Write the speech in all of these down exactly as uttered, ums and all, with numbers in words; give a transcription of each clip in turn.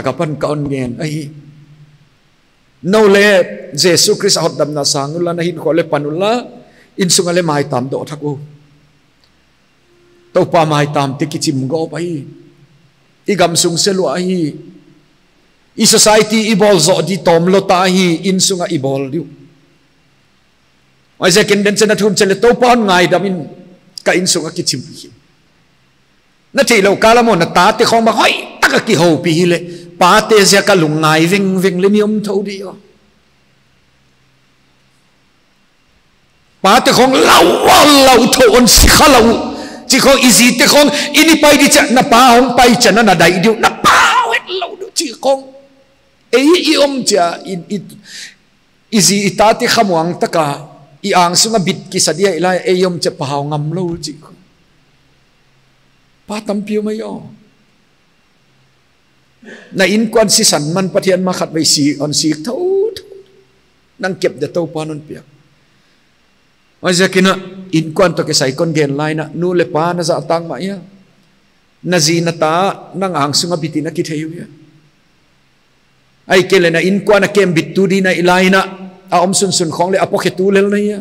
ka pan ka hon ngen ahi. Nou leng Jesu Khrist a hotdamna sang un la, na hinkhua leng pan un la, innsung ah leng maitam doh thak un. Toupa maitamte kichim gawp ahi. I gamsung se lua ahi. I society i bawl zoh di tawm lou ta ahi, innsung ah i bawl di uh. Huaiziakin den chin a thum chin leh Toupa hon ngaidam in, ka innsung ah kichim hi. Na theihlouh kal a maw, na tate khong bang hoihtak a kihoupih hileh, pate ziak a lungngai vengveng leng i om thou di uh. Pate khong lau a lau thou, hon si kha lou uh. Chih khong i zite khong, i ni pai di chiang, na pa hong pai chiang na na dai di uh, na pa het lou di uh chih khong. Ei i om chiang, i, i, i zi i tate khamuang tak a, i angsung a bit kisa di a i lai, ei om chiang pahau ngam lou chih khong. Pa tampi om ahi aw. Na innkuan sisan man Pathian ma khatvei si, hon sik thou thou. Nang kep di Toupa'n hon piak. Huaiziakin a, innkuan toh kisai kon gen lai in a, nu leh pa na zahtak mah hia? Na zi na ta, nang angsung a bit in a kithei uh hia? Ahihkeileh na innkuan a kem bittu di na hi lai in a, a om sunsun khong leh a pokhe tu lel na hia?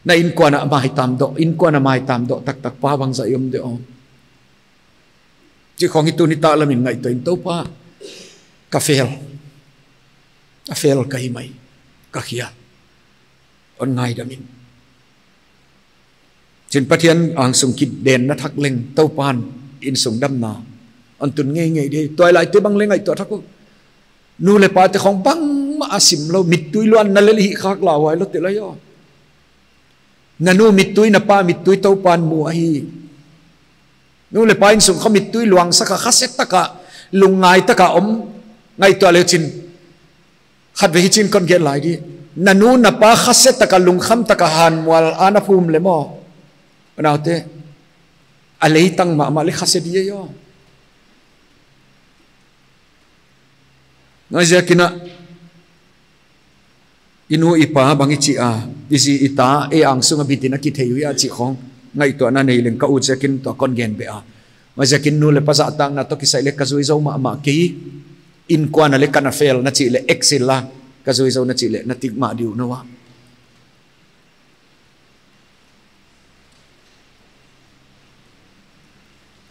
Na innkuan a maitam doh, innkuan a maitam doh taktak pa bangzah i om di uh. Chih khong i tuni tak lam in ngaihtuah in, Toupa, ka fel. A fel ka hi mai. Ka khial. Hon ngaidam in. Chin Pathian angsung kidenna thak leng Toupa'n innsung damna hon tun ngeingei di. Tuailaite bang leng ngaihtuah thak un. Nu leh pate khong bangmah a sim lou, mittui luanna leh hih khak lauhuai lou te lai aw. Na nu mittui, na pa mittui Toupa'n mu ahi. Nu leh pa innsung khong mittui luangsak a, khasia tak a, lungngai tak a om, ngaihtuah le chin. Khatvei hichi'n kon gen lai di. Na nu na pa khasia tak a, lungkham tak a, hanmual a na phum leh maw, unaute, a leitang mahmah leh khasia di ahi aw. Huaiziakin a, i nu i pa bang i chih a, i zi i ta, ei angsung a bit in a kithei uh hia chih khong ngaihtuahna nei leng ka ut ziakin tua kon gen beh a. Huaiziakin nu leh pa zahtakna toh kisai leh ka zui zou mahmah kei. Innkuan a leng ka na fel na chih leh exit la, ka zui zou na chih leh na tik mah di uh na uh a.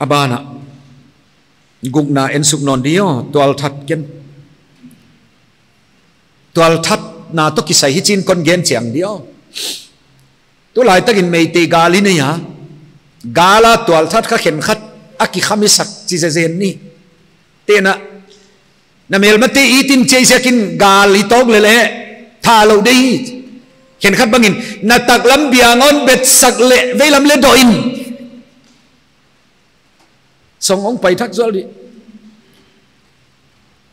A ban ah, gukna en suk nawn di aw, tualthat ken. Tualthatna toh kisai hichi'n kon gen chiang di aw. Tulaitak in Meitei gal i nei a. Gal a tualthat kha khenkhat a kikham i sak chi zezen ni. Tena, na melmate it in chei ziakin gal i tawk leh leng, tha lou di. Khenkhat bangin, na taklam biang hon betsak leh, veilam leng doh in. Song hong pai thak zual di.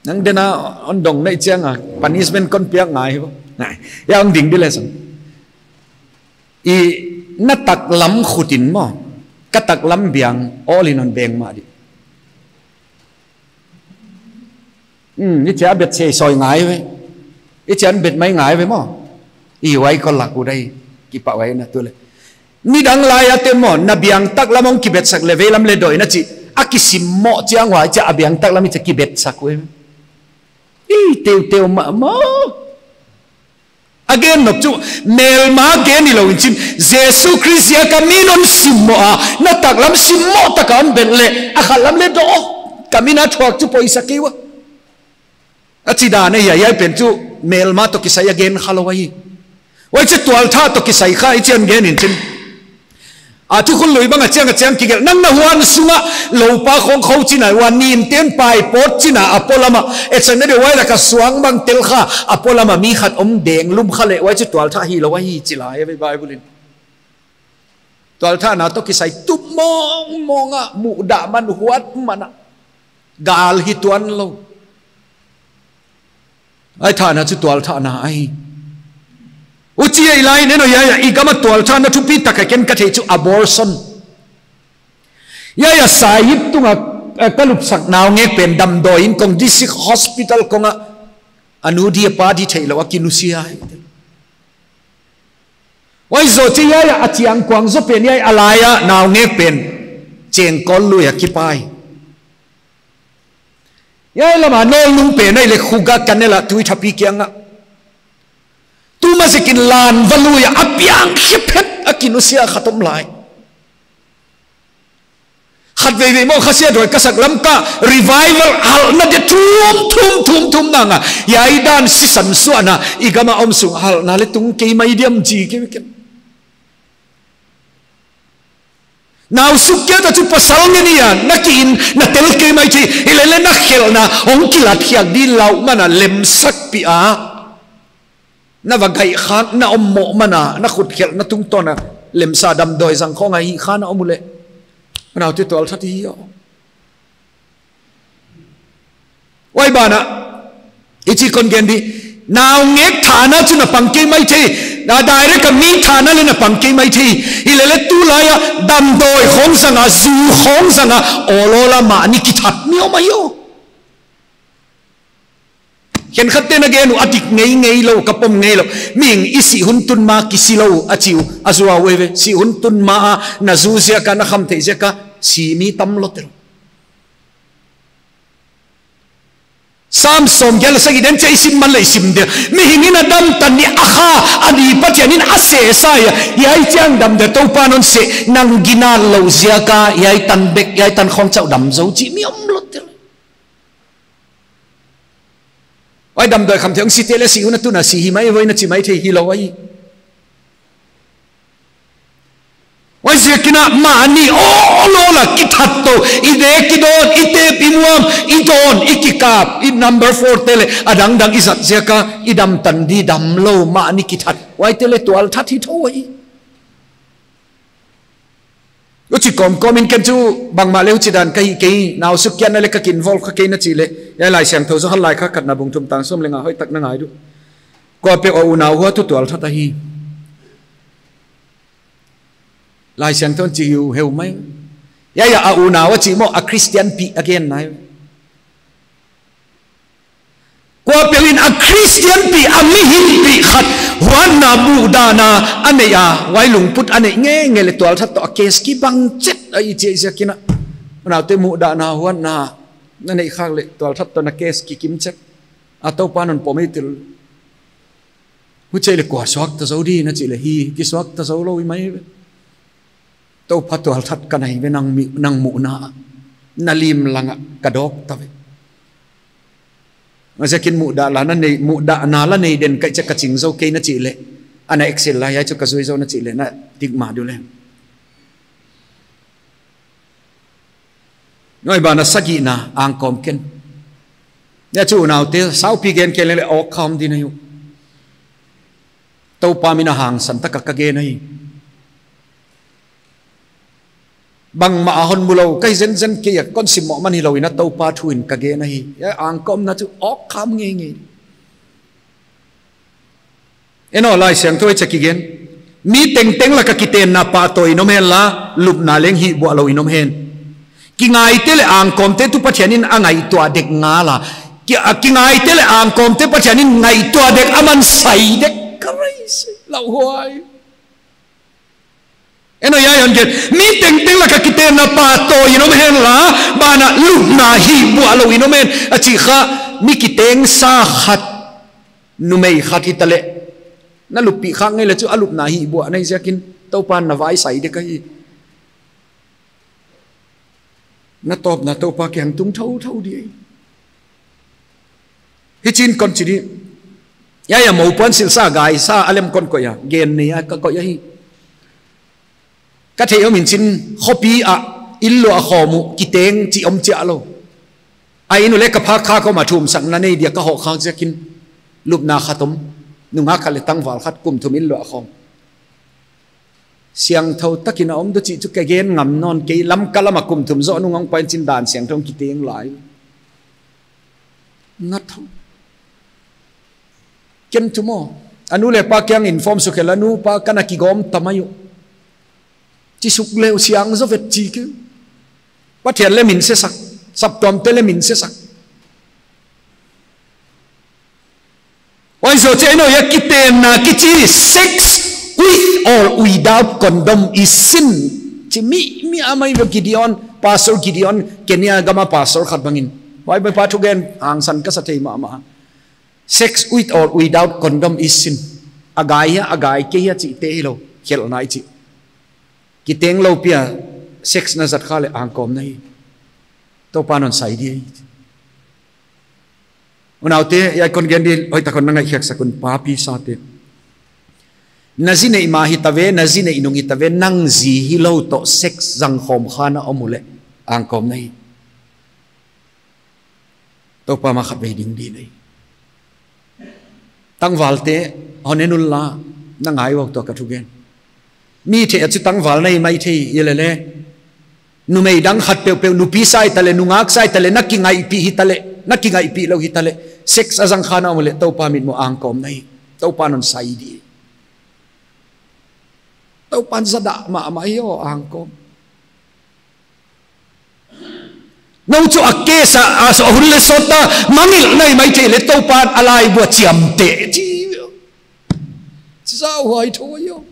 Nang den a hon dong na hih chiang a, punishment kon piak ngai hi bo. Ngai. Hia hong ding di leh song. I na taklam khut in maw, ka taklam biang awl in hon beng mah di. Hmm, i chia bet se soi ngai ve. I chia bet mai ngai ve maw. I huai kon lak uh dai. Kipahhuai na tu leh. Nidang lai a te maw, na biang taklam hong kibetsak leh veilam leng doh in a chih. A kisim moh chiang huai chia a biang taklam i chia kibetsak uh. I teuteu mahmah. A gen nop chu, melma gen hilou in chin, Jesu Khrist ziak a mi'n hon simmoh a, na taklam simmoh tak a hon bet leh, a khatlam leng doh, ka min a thuak chu poisa kei ua. A chi dan ahi a, hiai pen chu, melma toh kisai a gen kha lou ahi. Huai chu tualthat toh kisai kha, i chi'n gen in chin. A thukhun lui bang a chiang a chiang kigelh. Nang na huan sung a loupa khong khou chin a, huan nin ten pai pawt chin a, a polam a. E chang na de huai lak a suang bang tel kha, a polam a mi khat om deng lum kha leh, huai chu tualthat hilou ahi chi lai a ve Bible in. Tualthatna toh kisai tup mawngmawng a, muhdah man huat man a. Gal hi tuan lou. Huai thahna chu tualthahna ahi. Huchi a i lai in en aw, hiai a i gam a tualthahna thupi tak a ken ka theih chu abortion. Hiai a Saihip tung a, eh, ka lupsak naungek pen damdawi in kong district hospital kong a, a nu di a pa di theilou a kinusia hi. Huai zoh chiang hiai a, a chiang kuang zaw pen hiai a lai a naungek pen chengkawl lui a kipai. Hiai lama nawl nung pen ahihleh Khuga Kanela tuithapi kiangah. Tuma ziakin lan va lui a, a piang khia phet a kinusia khat om lai. Khatveivei maw Khasia dawi ka sak lam ka revival halhna dia thum, thum, thum, thum nang a. Hiai dan sisan suahna, i gam a om sung halhna leh tung kei mai diam chi kei ken. Nau suk kia ta chu pasal nge ni a, na ki in, na tel kei mai thei, himahleh na khelhna, hong kilat khiak di lau man a lemsak pi a. Na va gaih khak, na om moh man a, na khut khelhna tungtawn a, lemsa damdawi zang khong a hi kha na om uleh. Naute tualthat hi aw. Huai banah, i chi kon gen di, nau ngek thana chu na pang kei mai thei, na direct a mi thana leh na pang kei mai thei, himahleh tulai a damdawi khong zang a, zu khong zang a, awlawl a mahni kithat mi om ahi aw. Khenkhat te'n a gen uh a dik ngeingei lou, ka pom ngeilou. Mihing i sih hun tun ma kisi lou a chi uh, a zuau eive. Sih hun tun ma a na zu ziak a, na khamtheih ziak a, si mi tam lou tel. Sam sawmgiat leh sagih den chiah i sim man leh i sim dia. Mihing in a dam tan ni a kha, a di Pathian in a seh sa a. Hiai chiang dam dia Toupa'n hon seh, nang ginat lou ziak a, hiai tan bek, hiai tan khong chauh dam zou chi mi om lou tel. Huai damdawi khamtheih hong site leh sih hun a tun a si hi mai voi na chi mai thei hilou ahi. Huaiziakin a mahni awlawl a kithat tou, i dek i dawn, i tep i muam, i dawn, i kikap, i number four te leh a dangdang i zat ziak a, i dam tan di damlou, mahni kithat. Huaite leh tualthat hi thou ahi. Huchi kawmkawm in ken chu bangmah leh huchidan ka hih kei, nau suk kiatna leh ka ki involve kha kei na chih leh. Hiai Laisiangthou Johan laikhak khatna bung thum tang sawm leh nga hoihtak na ngai di uh. Kuapeuh a unau huat uh tualthat ahi. Laisiangthou in chi hiu heu mai. Hiai a unau a chih maw a Christian pih a gen nai. Kuapeuh in a Christian pih, a mihing pih khat, huatna muhdahna a neih a, huai lungput a neih ngeingei leh tualthat toh a case kibang chet ahi chih ziakin a. Naute muhdahna huatna na neih khak leh tualthat toh na case kikim chet. A Toupa'n hon pom ei tel. Huchi leh kua suakta zou di na chih leh hi, kisuakta zou lou i mai ve. Toupa tualthat ka nei ve nang mi, nang muhna. Na lim lang a ka dawk ta ve. Huaiziakin muhdahna la nei, muhdahna la nei den ka hih chiah ka ching zou kei na chih leh. Ana excel lai hiai chu ka zui zou na chih leh na dik mah di uh leh. Huai banah sagihna angkawm ken. Hiai chu naute saupi gen kei leh awk kham di na hi uh. Toupa min a hangsan tak a ka gen ahi. Bangmah a hon mu lou, ka hi zenzen kei a kon sim moh man hilou in a Toupa thu in ka gen ahi. Hiai angkawmna chu awk kham ngeingei. En aw Laisiangthou a chih kigen. Mi tengteng lak a kitenna pahtawi in om hen la, lupna leng hihbuahlou in om hen. Kingaite leh angkawmte tuh Pathian in a ngaihtuah dek ngal a. Ki, a kingaite leh angkawmte Pathian in ngaihtuah dek a man sai dek ka rei si. Lauhuai. En aw hiai hon gen. Mi tengteng lak a kitenna pahtawi in om hen la, banah lupna hihbuahlou in om hen. A chih kha mi kiteng sa khat. Numei khat hita leh. Na luppih khak ngeilou chu a lupna hihbuah na hih ziakin Toupa'n na vai sai dek ahi. Na tawpna Toupa kiang tung thouthou di. Hichi'n kon chi di. Hiai a moupuan silsa gaisa a lem kon koih a. Gen nei a ka koih ahi. Ka theih om in chin khopi ah inn luah khawm uh kiteng chih om chiah lou. A inn uh leh ka phak khak om a thumsakna nei dia ka hoh khak ziakin lupna khat om. Nungak khat leh tangval khat kum thum inn luah khawm. Siangthou takin a om di chih chu ka gen ngam nawn kei, Lamka lam a kum thum zoh nung a hong pai in chin dan siangthou kiteng lai. Ngat thou. Ken thu maw. A nu leh pa kiang inform suk hen la, nu pa ka na kigawm ta mai uh. Chi suk leh uh siang zaw vet chi kei. Pathian leh min sesak. Saptuamte leh min sesak. Huai zoh chiah in aw hiai kitenna kichi sex with or without condom is sin. Chi mi, mi a mai ve Gideon, Pastor Gideon, Kenya gam a pastor khat bangin. Bible pa thugen hangsan ka sa thei mahmah. Sex with or without condom is sin. A gai hia, a gai kei hia chihte hilou, khelhna i chih. Kiteng lou pi a sex na zat kha leh angkawm na hi. Toupa'n hon sai di. Unaute, hiai kon gen di hoihtak hon na ngaihkhiak sak un, papi sate. Na zi neih mah hita ve, na zi neih nung hita ve, nang zi hilou toh sex zang khawm kha na om uleh angkawm na hi. Toupa mah khatvei ding di na hi. Tangvalte, hon en unla, na ngai uh tua ka thugen. Mi thei a chu tangval na hi maithei, i lele. Numei dang khat peuhpeuh, nupi sa hita leh, nungak sa hita leh, na kingaihpih hita leh, na kingaihpih lou hita leh, sex a zang kha na om uleh, Toupa mitmuh angkawm na hi. Toupa'n hon sai di. Toupa'n zadah mahmah hi aw, angkawm. Nou chu a case a, a, a hun leh sawt a mangngilh na hi maithei leh Toupa'n a laibu a chiamteh chi. Zahhuai thou ahi aw.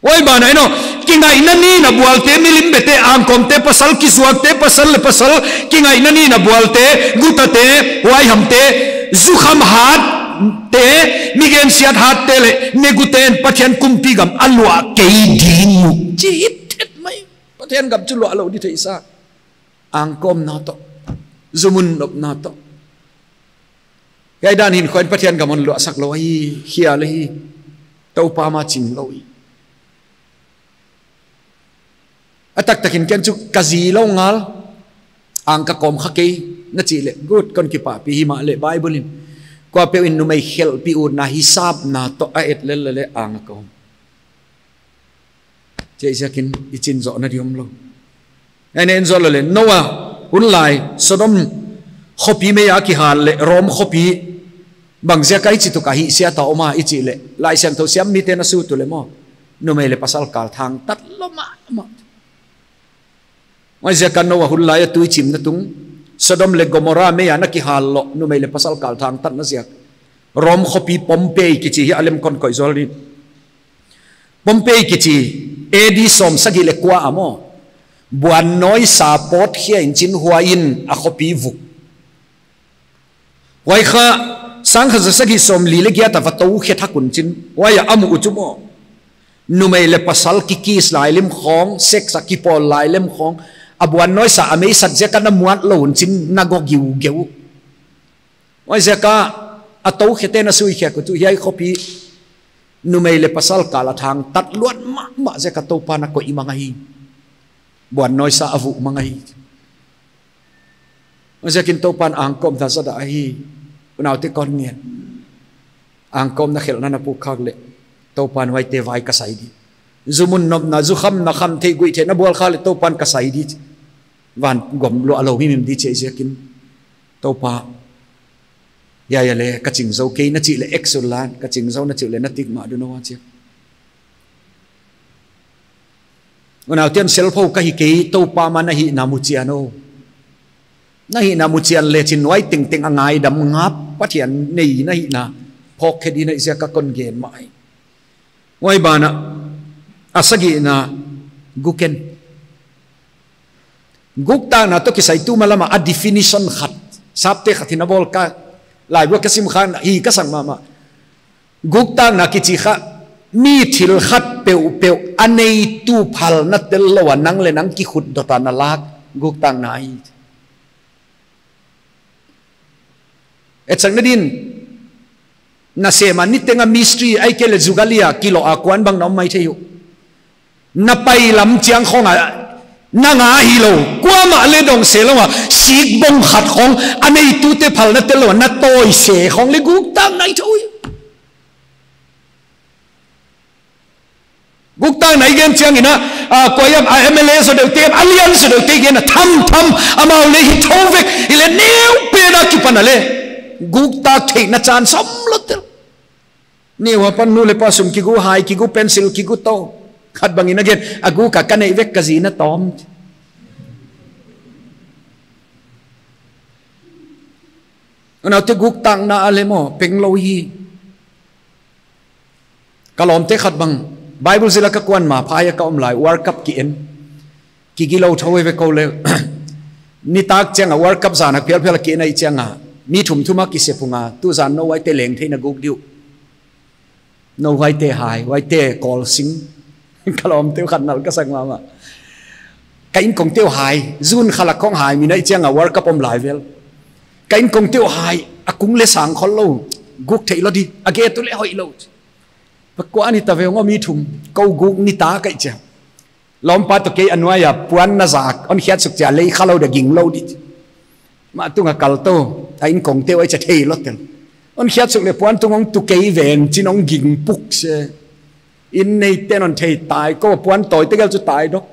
Huai banah, you know, kingaihna ni na bualte, milim bete, angkawmte, pasal kizuakte, pasal leh pasal, kingaihna ni na bualte, gutate, huaihamte, zukham hatte, mi gensiat hatte leh, ne gute'n Pathian kumpi gam a luah kei ding uh. Chi hit het mai. Pathian gam chu luah lou di theihsa. Angkawmna toh. Zu mun nopna toh. Hiai dan hinkhua in Pathian gam hon luahsak lou hi, hial hi. Toupa mah ching lou hi. A taktak in ken chu ka zi lou ngal. Ang ka kawm kha kei na chih leh. Good, kon kipahpih himahleh Bible in. Kuapeuh in numei khelhpih utna hisapna toh a et lellel leh ang a kawm. Huaiziakin i chin zoh na di omlou. Huai nen zoh lou leh, Noah hun lai, Sodom khopi mei a kihal leh, Rom khopi bangziak a hichituk a hihsiat a om a i chih leh, Laisiangthou siam mite'n a sut uleh maw. Numei leh pasal kal thangtat lou mahmah. Huaiziak a Noah hun lai a tuichimna tung, Sodom leh Gomorrah mei a na kihal lou, numei leh pasal kal thangtatna ziak. Rom khopi Pompeii kichi hi a lem kon koih zual ni. Pompeii kichi, A D sawmsagih leh kua a maw. Buannawi sa pawt khia in chin huai in a khopi vuk. Huai kha, sangkhat zasagih sawmli leh giat a va tou khe thak un chin, huai a a muh uh chu maw. Numei leh pasal kikiss lai lim khawng, sex a kipawl lai lim khawng, a buannawi sa a meisat ziak a na muat lou un chin na go giugeu. Huaiziak a a tou khete'n a sui khiak uh chu hiai khopi numei leh pasal kal a thangtat luat mahmah ziak a Toupa'n a koih mang ahi. Buannawi sa a vuk mang ahi. Huaiziakin Toupa'n angkawmna zadah ahi. Unaute kon ngen. Angkawmna khelhna na puk khak leh. Toupa'n huaite vai ka sai di. Zu mun nopna, zu khamna, kham theih guih theihna bual kha leh Toupa'n ka sai di. Van gam luah lou mimim di chih ziakin. Toupa. Hiai a leh ka ching zou kei na chih leh ek sul lan, ka ching zou na chih leh na tik mah dun aw chia. Unau tian selpho ka hi kei, Toupa mah na hihna mu chian aw. Na hihna mu chian leh chin huai tengteng a ngaidam ngap, Pathian nei na hihna phawk khe di na hi ziak a kon gen mah hi. Huai banah, a sagihna guk en. Guktakna toh kisai tuma lama a definition khat. Sapte khat in a bawl ka, laibu a ka sim kha hi ka sak mahmah. Guktakna kichi kha, mi thil khat peuhpeuh a neitu phalna tel lou a nang leh nang kikhut dot a na lak, guktakna ahi. Etsakna din, nasem a niteng a mistri ahihkeileh jugalia kiloh a kuan bang na om maithei uh. Na pai lam chiang khong a, nang a hilou, kuamah leh dong se lou a, sik bong khat khong, a neitute phalna tel lou a, na tawi se khong leh guktakna ahi thou hi. Guktakna i gen chiangin a, a, kua hiam, a, M L A zaw deuhte, a lian zaw deuhte gen a, tham tham, amau leh hi thou vek, hileh neu pen a kipan a leh. Guktak theihna chance om lou tel. Neu a pan nu leh pa sum kigu, hai kigu, pencil kigu tou. Khat bangin a gen, a guk a ka neih vek ka zi na tawm. Unaute guktakna a leh maw, peng lou hi. Ka lawmte khat bang, Bible zil a ka kuan ma, phai a ka om lai, World Cup ki en. Kigilou thou ve kou leh. Nitak chiang a World Cup zan a phialphial a kei nai chiang a, mi thum thum a kisep ung a, tuzan nou huaite leng theihna guk di uh. Nou huaite hai, huaite kawl sing. Ka lawmte uh khat nalh ka sak mahmah. Ka inkongte uh hai, June kha lak khong hai, mi nai chiang a World Cup om lai vel. Ka inkongte uh hai, a kung le sang khol lou, guk theih lou di, a gate uh le hoih lou. Pakua ni ta ve ung aw mi thum, kou guk ni ta ka hih chiang. Lawmpa toh kei a nuai a puan na zak, hon khiat suk chia lei kha lou dia ging lou di. Mah tung a kal tou, a inkongte uh huai chia thei lou tel. Hon khiat suk le puan tung hong tu kei ven, chin hong ging puk se. Inn neiten hon thei tai, kou puan tawi tegel chu tai dok.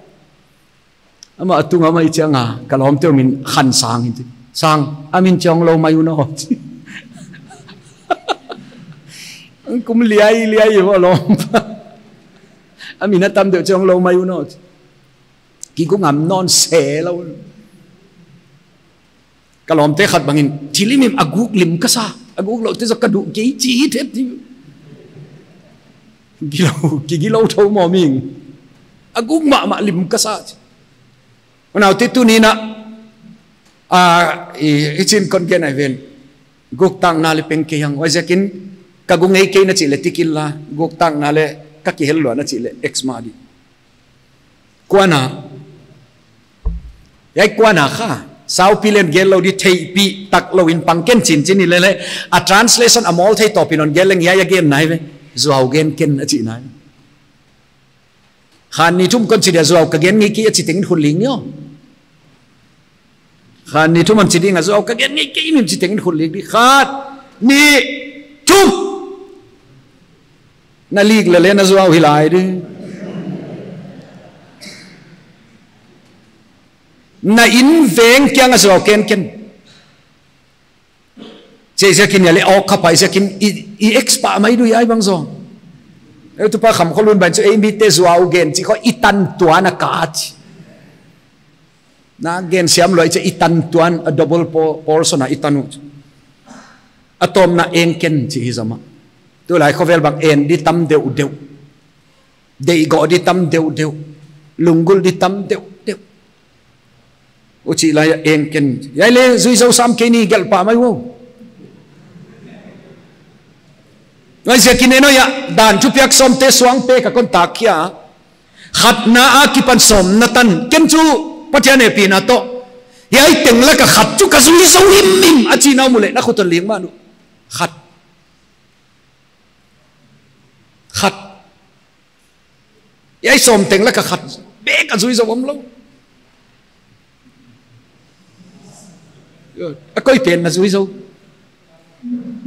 Amah a tung a mah i chiang a, ka lawmte uh min khan sang in chi. Sang, a min chiang lou mai un aw. Kum liai, liai, i va lawm. A min a tam deuh chiang lou mai un aw. Kiguk ngam nawn se lou. Ka lawmte khat bangin, thil limlim a guk lim ka sa, a guk lou te zaw ka duh kei chi hi thet ti. Gilou, kigilou thou maw ming. A guk mahmah lim ka sa chi. Unaute tuni in a, a, i, i chin kon gen ai ven. Guk takna le peng kei hang. Huaiziakin ka guk ngei kei na chih le tikil la. Guk takna le ka kihel lua na chih le X mah di. Kuana. Hiai kuana kha. Saupi len gen lou di theihpih tak lou in pang ken chinchin i le le. A translation a mawl thei tawp in hon gen leng hiai a gen nai ve. Zuau gen ken a chih nai. Khat ni thum kon chi dia zuau ka gen ngei kei a chi tengin khut ling ni aw. Khat ni thum hon chi ding a zuau ka gen ngei kei mim chi tengin khut ling di. Khat, ni, thum. Na lik le le na zuau hi lai di. Na inn veng kiang a zuau ken ken. Chih ziakin hiai le awk kha pai ziakin i, i X pah mai di uh hiai bang zaw. Eu tupa kham kholun ban chu ei mite zuau gen chi kho i tan tuan a ka chi. Na gen siam lou i chi i tan tuan a double po-, portion a i tan uh. A tawpna eng ken chi hi zama. Tulai khovel bang en di tam deuhdeuh. Deihgawh di tam deuhdeuh. Lunggulh di tam deuhdeuh. Huchih lai a eng ken. Hiai le zui zou sam kei ni gelh pah mai uh. Huaiziakin en aw hiai, dan thupiak sawmte suang pek a kon tak khia. Khatna akipan sawmna tan. Ken chu Pathian hehpihna toh. Hiai teng lak a khat chu ka zui zou himhim a chih na mu le na khut hon ling mah di. Khat. Khat. Hiai sawm teng lak a khat bek a zui zou om lou. A koi pen na zui zou.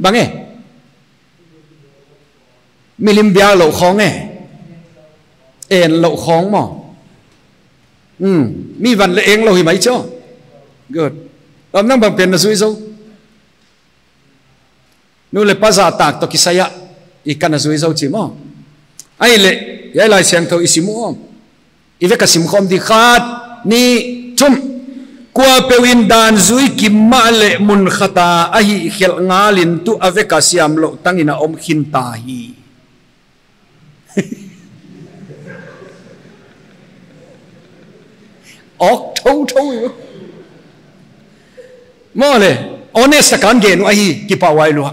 Bang e. Milim biak lou khong e. En lou khong maw. Hmm. Mi van le eng lou hi mai cho. Good. Lam nang bang pen na zui zou. Nu le pa zahtak toh kisai a, i kan a zui zou chi maw. Ahihleh, hiai Laisiangthou i sim uh om. I vek a sim khawm di khat, ni, thum. Kuapeuh in dan zui kim mahleh mun khat a a hihkhelh ngal in tu a vek a siam louh tang in a om khin ta hi. Awk thouthou. Maw le, honest a kan gen uh ahi, kipahhuai lua.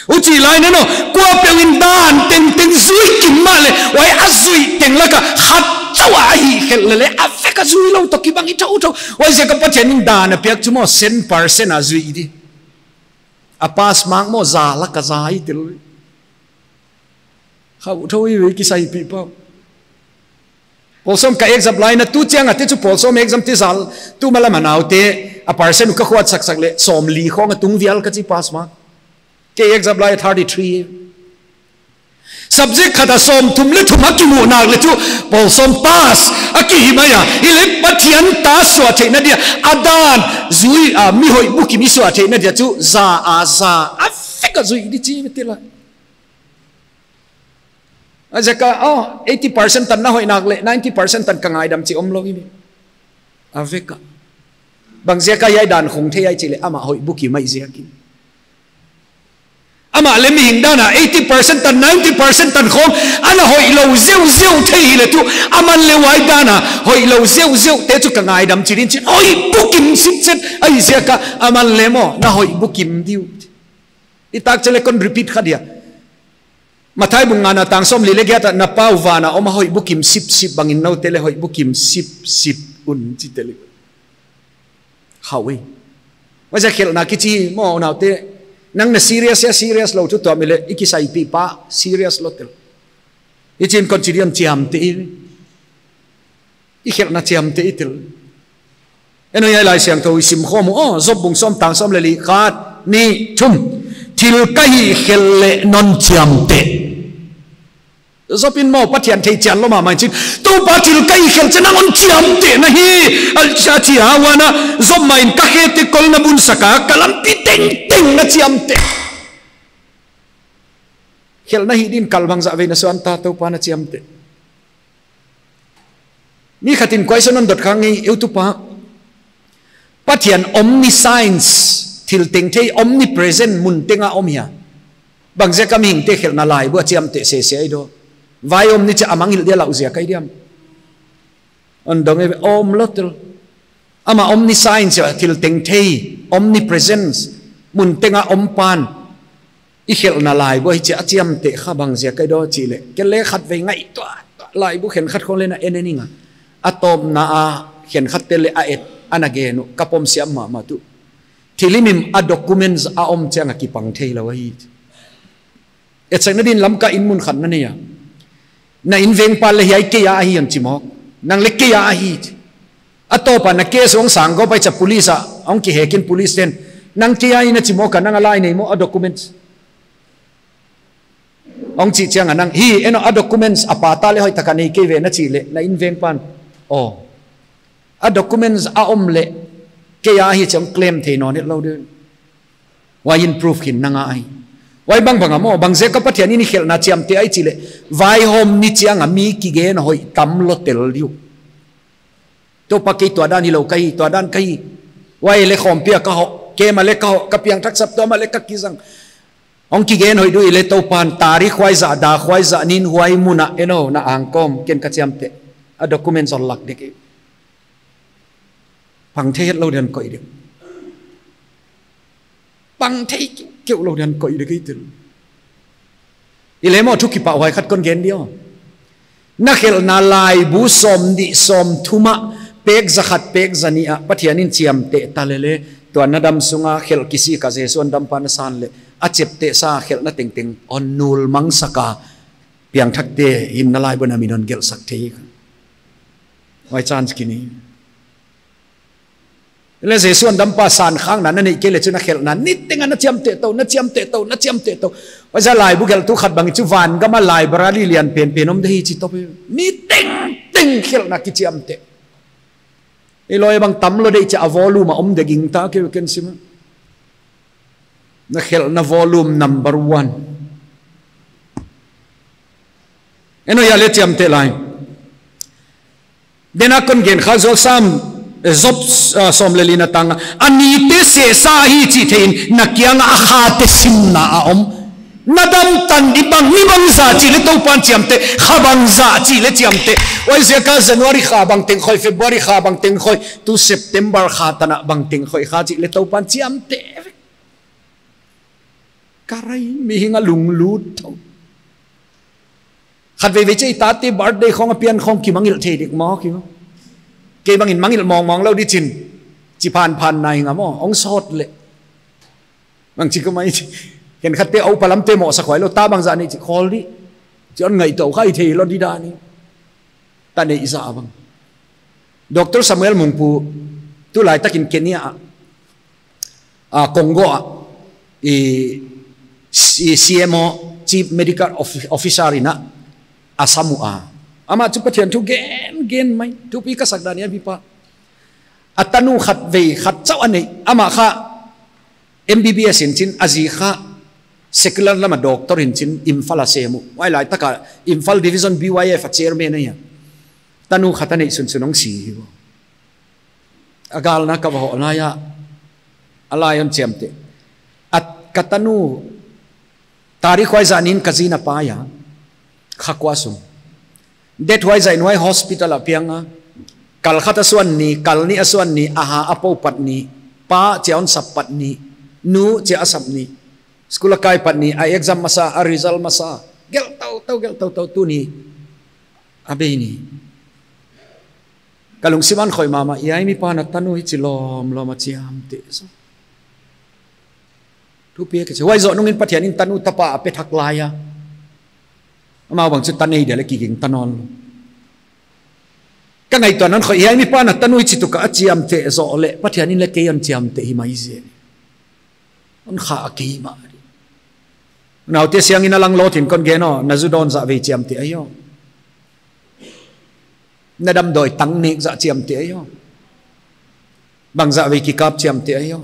Huchih lai in aw, kuapeuh in dan tengteng zui kim mahleh, huai a zuih teng lak a khat chauh a hihkhelh lele, a vek a zui lou toh kibang hi thouthou. Huaiziak a Pathian in dan a piak chu maw, cent percent a zuih di. A pass mark maw, za lak a za hi tel. Khauh thou hi ve kisaipih pah. Pawl sawm ka exam lai in a tu chiang a te chu pawl sawm exam te zal tu malam a naute a percent uh ka khuat saksak leh sawmli khong a tung vial ka chi pass mark. Kei exam lai thirty three. Subject khat a sawmthum le thum a kimuh nak leh chu pawl sawm pass a kihi mai a. Hileh Pathian ta suah theihna dia a dan zui a mi hoih bukim i suah theihna dia chu za a za a vek a zui di chi mi ti lai. A ziak a, oh, eighty percent tan na hoih nak leh, ninety percent tan ka ngaidam chi om lou i mi. A vek a. Bang ziak a hiai dan khong thei ai chih leh, amah hoih bukim mai ziakin. Amah leh mihing dan a eighty percent tan, ninety percent tan khawng ana hoihlou zeuhzeuh thei hileh tu, aman leh huai dan a hoihlou zeuhzeuh te chu ka ngaidam chi'n, chi'n hoih bukim sipset. Ahihziak a aman leh maw na hoih bukim di uh. I tak chet leh kon repeat kha dia. Matthai bung ngana tang sawmli leh giat ah, "Na Pa uh van a om a hoih bukim sipsip bangin noute leh hoih bukim sipsip un," chi tel hi. Hau e. Huaiziak khelhna kichi maw, unaute, nang na serious a, serious lou thu tuam hileh i kisaipih pah, serious lou tel. Hichi'n kon chi diam, chiamteh i. I khelhna chiamteh i tel. En o, hiai Laisiangthou i sim khawm uh, aw, Job bung sawm tang sawm leh li, khat, nih, thum. "Thil ka hihkhelh leh non chiamteh." Job in maw Pathian thei chian lou mahmah in, chi'n, "Toupa, thil ka hihkhelh chiang a non chiamteh na hi," a chi a. Huan a, Job mah in, "Ka khete kol na bunsak a, ka lampi tengteng na chiamteh." Khelhna hih din kal bangzah vei na suan ta, Toupa, na chiamteh. Mi khat in question hon dot khak ngei, "Eu Toupa, Pathian omniscience, thil tengthei, omnipresent, mun teng a om hia? Bangziak a mihingte khelhna laibu a chiamteh sese ahi daw? Vai om ni chiang a mangngilh dia lauhuai ziak ahi diam?" Hon dong e, om lou tel. Amah omniscience, thil tengthei, omnipresence, mun teng a om pa'n, i khelhna laibu hichi a chiamteh kha bangziak ahi daw chih leh, kei leh khatvei ngaihtuah, laibu khenkhat khawng leh na en en ing a. A tawpna a khenkhatte leh a et, ana gen uh, ka pom siam mahmah tuh. Thil himhim a documents a om chiang a kipang theilou ahi. Etsakna din Lamka in mun khat na nei a, na invengpa leh hiai kei a ahi hon chi mawk. Nang leh kei a ahi. A tawp a na case hong sang gawp a, hichi a police a hong kihek in, police te'n, "Nang kei a ahi na chi mawk a, nang a lai nei maw, a documents?" hong chih chiang a nang, "Hi, en o, a documents a patta leh hoihtak a nei kei ve," na chih leh, na invengpa'n, "Aw, a documents a om leh kei a ahi," chi'n claim thei nawn het lou di. Huai in proof khin nang a ahi. Huai bangbang a maw, bangziak a Pathian in i khelhna chiamteh ahi chih leh, vaihawm ni chiang a mi kigen hoih tam lou tel di uh. "Toupa, kei tua dan hilou ka hi, tua dan ka hi. Huai leh khawmpi ah ka hoh, kei mah leh ka hoh, ka piangthak saptuam ah leh ka kizang." Hong kigen hoih di uh leh Toupa'n, "Tarik huai zah, dak huai zah, nin huai mun ah, en o, na angkawm, ken ka chiamteh. A documents hon lak dek e." Pang thei het lou di'n koih dek. Pang thei keuh lou di'n koih dek e, tel. Hileh maw, thu kipahhuai khat kon gen di aw. Na khelhna laibu sawmnih sawmthum ah, pek zakhat pek zanih ah Pathian in chiamteh ta leh leh, tua na dam sung a khelh kisik a Jesu hon dampa na san leh, a cheptehsa khelhna tengteng hon nulmangsak a, piangthakte hinna laibu ah na min hon gelhsak thei. Huai chance ki nei. Leh Jesu hon dampa san khakna na neih kei leh chu na khelhna niteng a na chiamteh tou, na chiamteh tou, na chiamteh tou. Huaiziak a laibu gelhtu khat bang chu van gam a library lian penpen om di hi chi top hi. Mi tengteng khelhna kichiamteh. Ei loi bang tam lou di, hichi a volume a om di gingta kei, ken sim a. Na khelhna volume number one. En o, hiai leh chiamteh lai. Dena kon gen kha, Job Sam, eh, Job, ah, sawm leh li na tang a, "A nite sehsa ahi chih thei in, na kiang ah a khate simna a om." Na dam tan di bang, ni bangzah chih leh Toupa'n chiamteh, kha bangzah chih leh chiamteh. Huaiziak a January kha bangteng khoih, February kha bangteng khoih, tu September kha tan a bangteng khoih kha chih leh Toupa'n chiamteh. Ka rai, mihing a lunglut thou. Khatvei vei chu i tate birthday khawng a pian khawng kimangngilh thei dek maw, ki maw. Kei bang in mangngilh mawngmawng lou di chi'n, chi phanphan na hi nga maw, hong sawt leh. Bangchi ka mai chi. Khenkhatte a upa lamte mohsa khuai lou, ta bangzah nei chi khawl di. Chi hon ngaihtuah kha i thei lou di dan hi. Ta neih zah bang. Doctor Samuel Mungpu, tulaitak in Kenya ah, ah, Congo ah, i, i C M O, Chief Medical Offi-, Officer in a, a sam ua. Amah chu Pathian thu gen, gen mai, thupi ka sak dan hiai vipa. A tanu khatvei khat chauh a neih, amah kha M B B S in chi'n, a zi kha secular lam a doctor in chi'n, Imphal a sem uh. Huai laitak a Imphal Division B Y F a chairman ahi a. Tanu khat a neih sunsun hong si hi ua. A galna ka va hoh lai a, a lai hon chiamteh. A ka tanu Tarik huai zah ni in ka zi na pai a, kha kua sung. Date huai zah in huai hospital a piang a. Kal khat a suan ni, kal nih a suan ni, a ha a pou pat ni, pa chia hon sap pat ni, nu chia a sap ni, school a kai pat ni, a exam masa, a result masa, gelh tau tau, gelh tau tau, tuni a bei ni. Ka lungsim ah khoih mahmah, hiai mipa na tanu hichi lawmlawm a chiamteh zaw. Thupi ka chi. Huai zoh nungin Pathian in tanu tapa a pe thak lai a, amau bang chu ta nei dia leh kiging ta nawn lou. Ka ngaihtuahna ah khoih, hiai mipa na tanu hichi tuk a chiamteh zoh leh Pathian in leh kei hon chiamteh hi mai zen. Hon kha a kei mah. Naute siang in a lang lawt in kon gen aw, na zu dawn zah vei chiamteh ahi aw. Na damdawi tang nek zah chiamteh ahi aw. Bang zah vei kikap chiamteh ahi aw.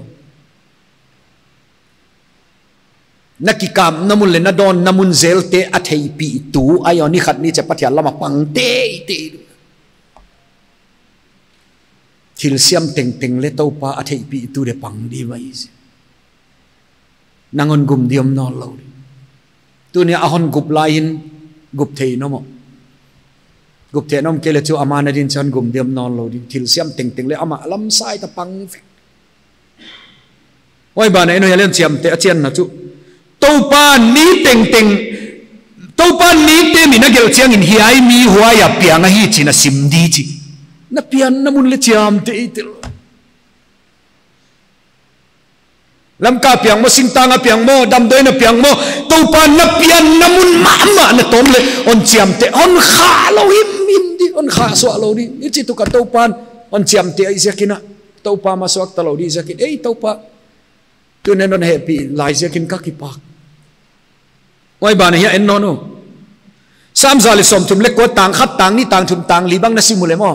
Na kikapna mun leh na dawnna mun zelte a theihpihtu ahi aw, ni khat ni chia Pathian lam a pang teitei. Thil siam tengteng leh Toupa a theihpihtu dia pang di mai zen. Nang hon gum di om nawn lou di. Tuni a hon gup lai in gup thei na maw. Gup thei na om kei leh chu ama na din chia hon gum di om nawn lou di. Thil siam tengteng leh amah lam sai ta pang vek. Huai banah en, hiai leng chiamteh a chianna chu, Toupa ni tengteng, Toupa nite min a gelh chiangin hiai mi huai a piang ahi chi na sim di chi. Na pianna mun leh chiamteh i tel. Lamka piang maw, singtang a piang maw, damdawi na piang maw, Toupa na pianna mun mahmah na tawm leh hon chiamteh, hon kha lou himhim di, hon kha suah lou di. Hichi tuk a Toupa'n hon chiamteh ahih ziakin a, Toupa masuak ta lou di ziakin, ei Toupa, tuni'n hon hehpih lai ziakin ka kipak. Huai banah hiai en nawn uh. Sam za leh sawmthum leh kua, tang khat, tang nih, tang thum, tang li bang na sim uleh maw,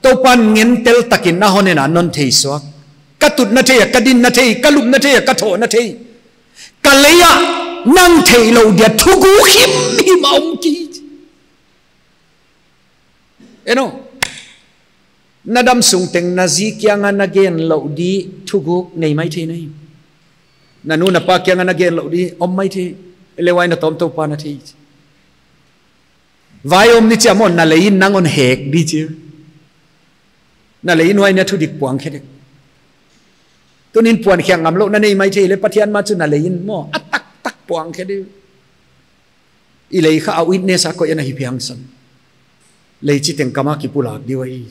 Toupa'n ngentel takin na hon en a non thei suak. Ka tutna thei a, ka dinna thei, ka lupna thei a, ka thohna thei. Ka lei ah nang theihlouh dia thuguk himhim a om kei. En aw. Na dam sung teng na zi kianga na gen louh di thuguk nei maithei na hi. Na nu na pa kianga na gen louh di om maithei. Leh huai na tawm Toupa na thei. Vai om ni chia maw, na lei in nang hon hek di chi. Na lei in huai na thudik puang khe dek. Tuni'n puan khiak ngamlouh na nei maithei leh Pathian ma chu na lei in maw, a taktak puang khe di. I lei kha a witness a koih a na hi piang san. Lei chiteng kam a kipulak di uh ahi.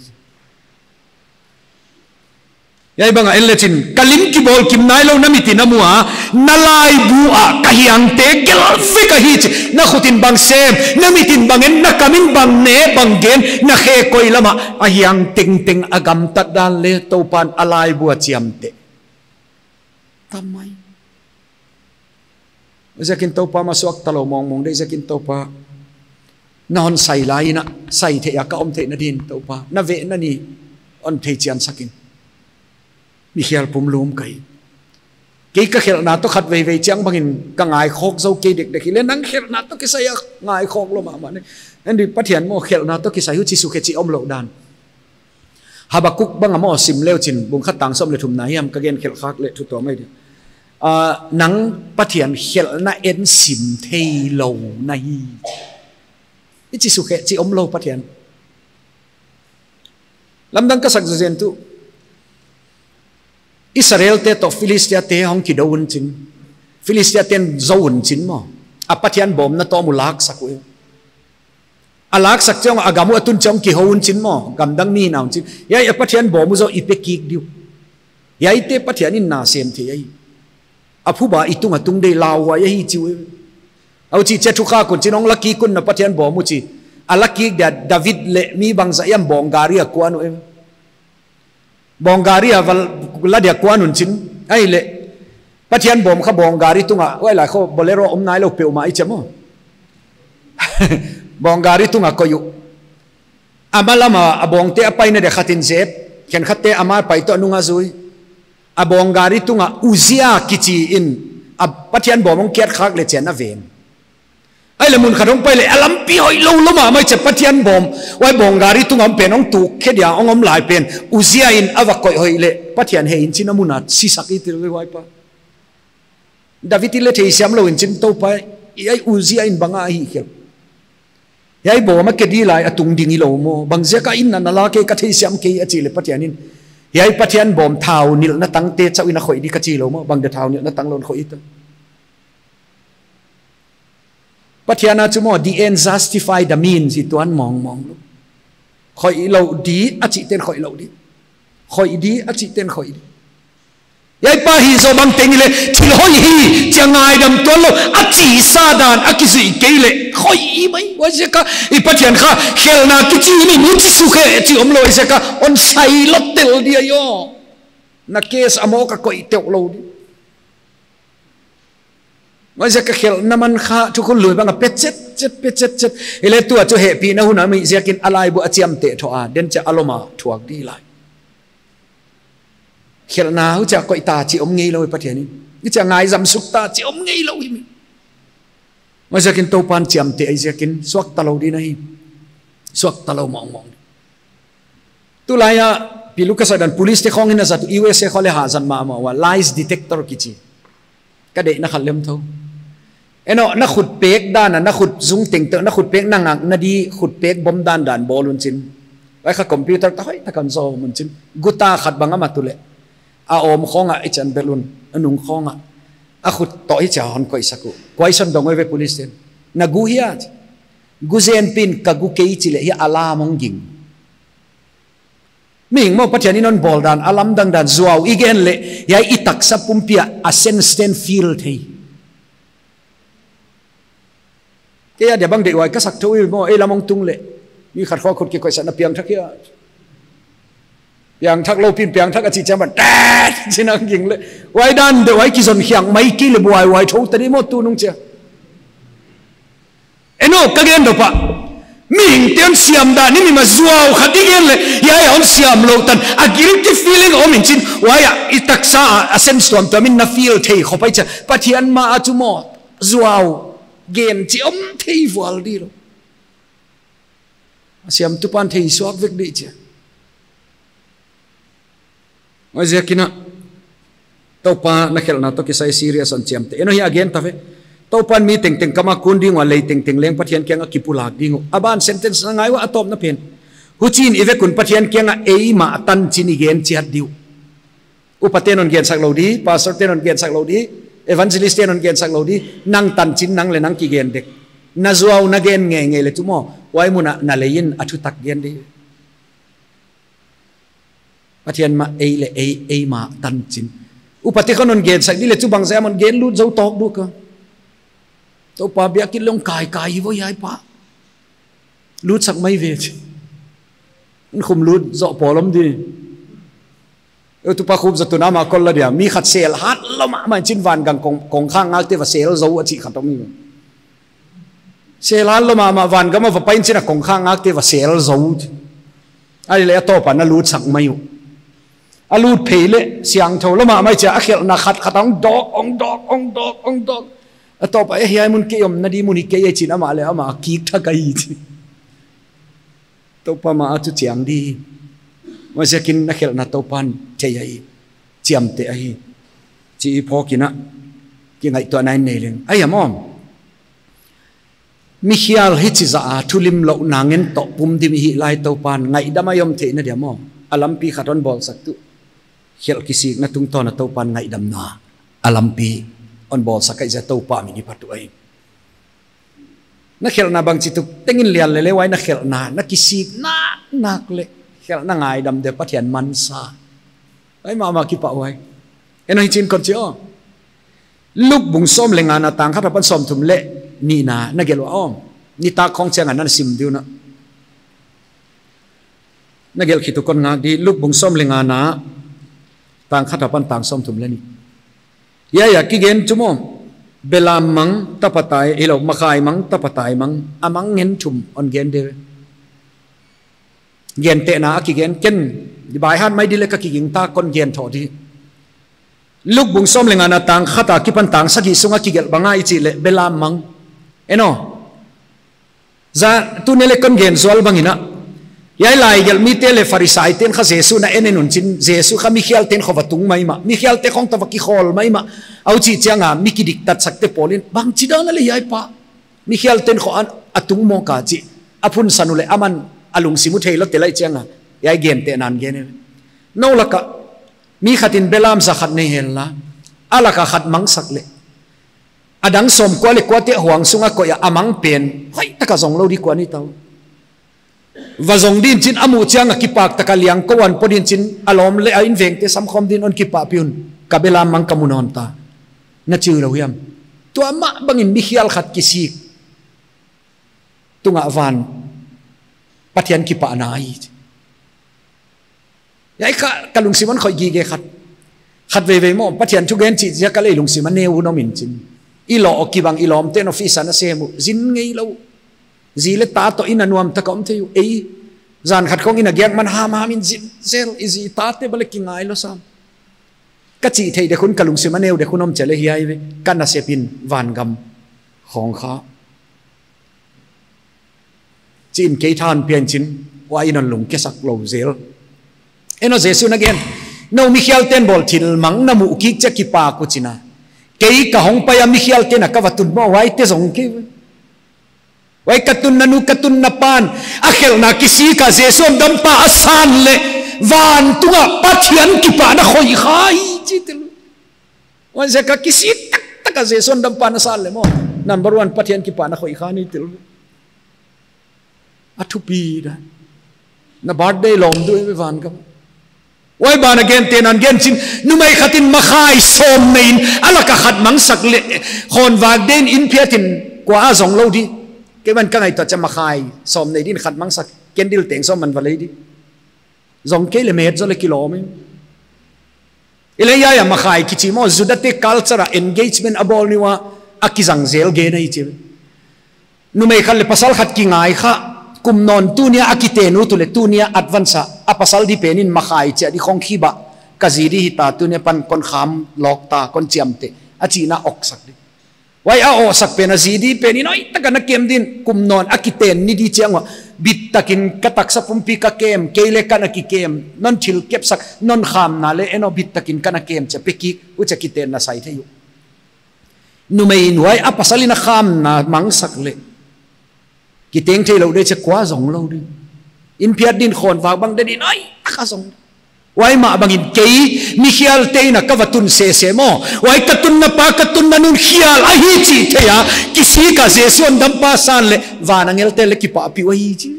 Hiai bang a en leh chin, ka lim kibawl kim nailou na mit in a mu a, na laibu ah ka hiangte gelh vek ahi chi, na khut in bang sem, na mit in bang en, na kam in bang ne, bang gen, na khe koi lam ah a hiang tengteng a gamtat dan leh Toupa'n a laibu a chiamteh. Tamai. Ziakin Toupa masuak ta lou mawngmawng di ziakin Toupa. Na hon sai lai in a, sai theih a ka om theihna din Toupa. Na vehna ni hon thei chian sak in. Mi khial pumlum ka hi. Kei ka khelhna toh khatveivei chiang bangin ka ngaikhawk zou kei dekdek hi leh nang khelhna toh kisai a ngaikhawk lou mahmah ne. Andy Pathian maw khelhna toh kisai huchi sukhe chih omlou dan. Habakuk bang a maw sim leu chin, bung khat tang sawm leh thumna hiam ka gen khelh khak leh thu tuam mai dia. Ah, nang Pathian khelhna en sim theilou na hi. Hichi sukhe chih omlou Pathian. Lamdang ka sak zenzen tu. Israel te toh Philistia te hong kidou un chin. Philistia te'n zou un chin maw. A Pathian bawm na tawm uh laksak uh. A laksak chiang a gam uh a tun chiang kihou un chin maw, gamdang mi na un chin. Hiai a Pathian bawm uh zaw i pe kik di uh. Hiaite Pathian in na sem thei ahi. A phuba i tung a tung dei lauhuai ahi chi uh. Huchi chia thukhak un chin hong la kik un na Pathian bawm uh chi. A la kik dia David leh mi bangzah hiam bawng gari a kuan uh. Bawng gari a va la dia kuan un chin. Ahihleh Pathian bawm kha bawng gari tunga, huai lai kho Bolero om nailou peuhmah i chi maw. Bawng gari tunga koih uh. A ma lam a bawngte a paina dia khat in zep, khenkhatte a ma pai toh nung a zui. A bawng gari tunga Uzia kichi in a Pathian bawm hong kiat khak leh chiang a ven. Ahihleh mun khat hong pai leh a lampi hoihlou lou mahmah chia Pathian bawm. Huai bawng gari tunga om pen hong tuk khe dia hong om lai pen. Uzia in a va koih hoih leh Pathian hei in chin a mun a sisak i tel ve huai pa. David in leh theisiam lou in chin Toupa Hiai Uzia in bang a hih khelh? Hiai bawm a ke di lai a tung ding hilou maw? Bang ziak a inn na na la kei, ka theisiam kei a chih leh Pathian in, hiai Pathian bawm thau nilhna tangte chauh in a khoih di ka chi lou maw? Bang dia thau nilhna tang lou in khoih ta? Pathian a chu maw, the end justify the means, i tuan mawngmawng lou. Khoih lou di a chih ten khoih lou di. Khoih di a chih ten khoih di. Hiai pa hih zoh bang teng leh, thil hoih hi, chia ngaidam tuan lou, a chih sa dan a kizuih kei leh, khoih mai. Huaiziak a, i Pathian kha, khelhna kichi in i mu chi suk e, chi omlou, huaiziak a, hon sai lottel dia aw. Na case a mawk a koih teuh lou di. Huaiziak a khelhna man kha thukhun lui bang a pe chetchet, pe chetchet. Hileh tua chu hehpihna hun a mi ziakin a laibu a chiamteh thoh a, den chia a lom a thuak di lai. Khelhna huchia koih ta chi om ngeilou hi Pathian in. Huchia ngaizam suk ta chi om ngeilou hi mi. Huaiziakin Toupan chiamteh ahi ziakin suakta lou di na hi. Suakta lou mawngmawng. Tulai a, pi Lucas a dan police te khong in a zat, U S A khong leh ha zat mahmah ua, lies detector kichi. Ka deihna khat lem thou. Eno, na khut pek dan a, na khut zung tengteng, na khut pek na ngakna di, khut pek bom dandan bawl un chin. Huai kha computer ta hoih tak a hon zom un chin. Guta khat bang a mat uleh. A awm khong a i chan bel un, a nung khong a. A khut toh hichia hon koihsak uh. Question dong uh ve police ten. Na gu hia? Gu zen pin ka gu kei chi leh hia alarm hong ging. Mihing maw Pathian in hon bawl dan, a lamdang dan zuau i gen leh, hiai i taksa pumpi a a sense ten feel thei. Kei a dia bang deih huai ka sak thou i maw, ei lam hong tung leh. Mi khat khong khut kikoihsakna piangthak hia. Piangthak lou pin piangthak a chih chiang ban, tat! Chin a ging leh. Huai dan deuh huai kizon hiang mai kei leh buaihuai thou ta di maw tunung chia. Eno, ka gen dou pa. Mihingte hon siam dan in mi mah zuau khat i gen leh, hiai a hon siam lou tan. A guilty feeling om in chin, huai a, i taksa a, a sense tuamtuam in na feel thei khop ahi chia. Pathian ma a chu maw, zuau, gen chi om thei vual di lou. A siamtu pan thei suak vek di chia. Huaiziakin a, Toupa na khelhna toh kisai serious hon chiamteh. Eno hi a gen ta ve. Toupan mi tengteng kam a kun ding ua lei tengteng leng Pathian kiang a kipulak ding uh. A ban sentence na ngai ua a tawpna pen. Huchiin i vek un Pathian kiang a eimah tanchin i gen chiat di uh. Upa ten hon gensak lou di, pastor ten hon gensak lou di, evangelist ten hon gensak lou di, nang tanchin nang leh nang kigen dek. Na zuau na gen ngeingei leh chu maw, huai mun a na lei in a thutak gen di. Pathian mah ei leh ei, eimah tanchin. Upa te khong hon gensak di leh chu bangzah a hon gen lut zou tawk duk a. Toupa biakinn leh hong kaikai hi vo hiai pa. Lutsak mai ve chi. Hon khum lut zou pawl om di. Eu tupa khum zou tun a mah kol la dia. Mi khat sel hat lou mahmah in chin van gam kong, kongkhak ngakte va sel zou a chih khat om hi. Sel hat lou mahmah van gam a va pai in chin a kongkhak ngakte va sel zou. Ahihleh a tawp a na lutsak mai uh. A lut phei leh siangthou lou mahmah chia a khelhna khat khat a hong dawk, hong dawk, hong dawk, hong dawk. A tawp a eh hiai mun kei omna di mun hi kei e chin amah leh amah kik thak ahi chi. Toupa ma a chu chiang di. Huaiziakin na khelhna Toupan thei ahi. Chiamteh ahi. Chi i phawk in a. Kingaihtuahna in nei leng. Ahi a maw. Mi khial hichi zah a thulimlouhna ngen toh pum dim i hih lai Toupan ngaihdam a i om theihna dia maw. A lampi khat hon bawlsak tuh. Khelh kisikna tungtawn a Toupan ngaihdamna a lampi hon bawlsak ahi ziak Toupa min i phat uh ahi. Na khelhna bangchituk tengin lian leh leh huai na khelhna, na kisik naknak leh khelhna ngaidam dia Pathian mansa. Huai mahmah kipah huai. Eno hichin kon chi aw. Luke bung sawm leh ngana tang khat apan sawmthum leh nihna na gelh ua aw. Nitak khong chiang a na sim di uh na. Na gelh khit uh kon ngak di, Luke bung sawm leh ngana tang khat apan tang sawmthum leh nih. Hiai a kigen chu maw, belam mang tapa tai, hilou makhai mang tapa tai mang, a mang ngen thum hon gen di. Gentehna a kigen ken, di by heart mai di leh ka kigingta kon gen thou di. Luke bung sawm leh ngana tang khat akipan tang sagih sung a kigelh bang a i chih leh belam mang. Eno. Zan tuni leh kon gen zual bang in a. Hiai laigelhmite leh Pharisaite'n kha Jesu na en en un chin, Jesu kha mikhialte'n khong va tung maimah, mikhialte khong toh va kikhawl maimah. Huchi chiang a mi kidiktatsakte pawl in, bangchidan a leh hiai pa mikhialte'n khong a tung mawk a chi a phunsan uleh aman a lungsim uh theilou te lai chiang a, hiai gentehna a gen e. Nou lak ah mi khat in belam za khat nei henla, a lak a khat mangsak leh, a dang sawmkua leh kuate huang sung a koih a, a mang pen hoihtak a zong lou di kuan hi ta uh. Va zong din chin, a muh chiang a kipak tak a liang kou a pawt din chin, a lawm leh a invengte samkhawm din, hon kipahpih un, ka belam mang ka mu nawn ta, na chi lou hiam? Tua mah bangin mikhial khat kisik tung a van Pathian kipahna ahi. Hiai kha ka lungsim ah khoih gige khat. Khatveivei maw, Pathian thugen chih ziak a leh i lungsim a neu uh om in chin, i lawm kibang, i lawmte'n office a na sem uh zin ngeilou. Zi leh ta toh inn a nuam tak a om thei uh. Ei, zan khat khong inn a giak man hamham in zin zel, i zi tate bang leh kingailou sam. Ka chih theih dek un, ka lungsim a neu dek un om chet leh hiai ve, ka nasep in vangam khong kha chi in kei tha hon pia in chin, huai in hon lungkesak lou zel. En aw, Jesu'n a gen, nou mikhialte'n bawl thil mang na muh kik chiang a kipak uh chin a, kei ka hong pai a mikhialte'n a ka va tun maw, huaite zong kei ve. Huai ka tunna nu, ka tunna pa'n a khelhna kisik a Jesu Dampa a san leh, vantung a Pathian kipahna khoih kha hi chi tel. Huaiziak a kisik taktak a Jesu Dampa na san leh maw, number one Pathian kipahna khoih kha hi tel. A thupi dan. Na birthday lawm di uh ve vangam. Huai ban a gentehna a gen chin, numei khat in makhai sawm nei in, a lak a khat mangsak leh, khawnvak ding in phiat in, kua a zong lou di? Kei bang ka ngaihtuah chiang makhai sawm nei din khat mangsak, candle teng sawm man va lei di. Zong kei leh met zaw leh kilawm in. Hileh hiai a makhai kichi maw, Judate culture a engagement a bawl ni ua, a kizang zel gen ahi chi. Numei khat leh pasal khat kingai kha, kum nawn tuni a a kiten ut uleh tuni a advance a, a pasal di pen in makhai chia di khong khibah, ka zi di hita, tuni a pan kon kham lawk ta, kon chiamteh, a chihna awksak di. Huai a awksak pen a zi di pen in hoihtak a na kem din, kum nawn a kiten ni di chiang ua, bit tak in ka taksa pumpi ka kem, kei leh ka na kikem, non thil kepsak, non khamna leh en aw bit tak in ka na kem chia pe kik uh chia kitenna sai thei uh. Numei in huai a pasal in a khamna mangsak leh, kiteng theilou di chia kua zong lou di? In phiat din khawnvak bang di din, ai, a ka zong. Huai mah bangin kei mikhialte'n a ka va tun sese maw, huai ka tunna pa, ka tunna nu'n khial ahi chih theih a, kisik a Jesu Dampa san leh, van angelte leh kipahpih uh ahi chi.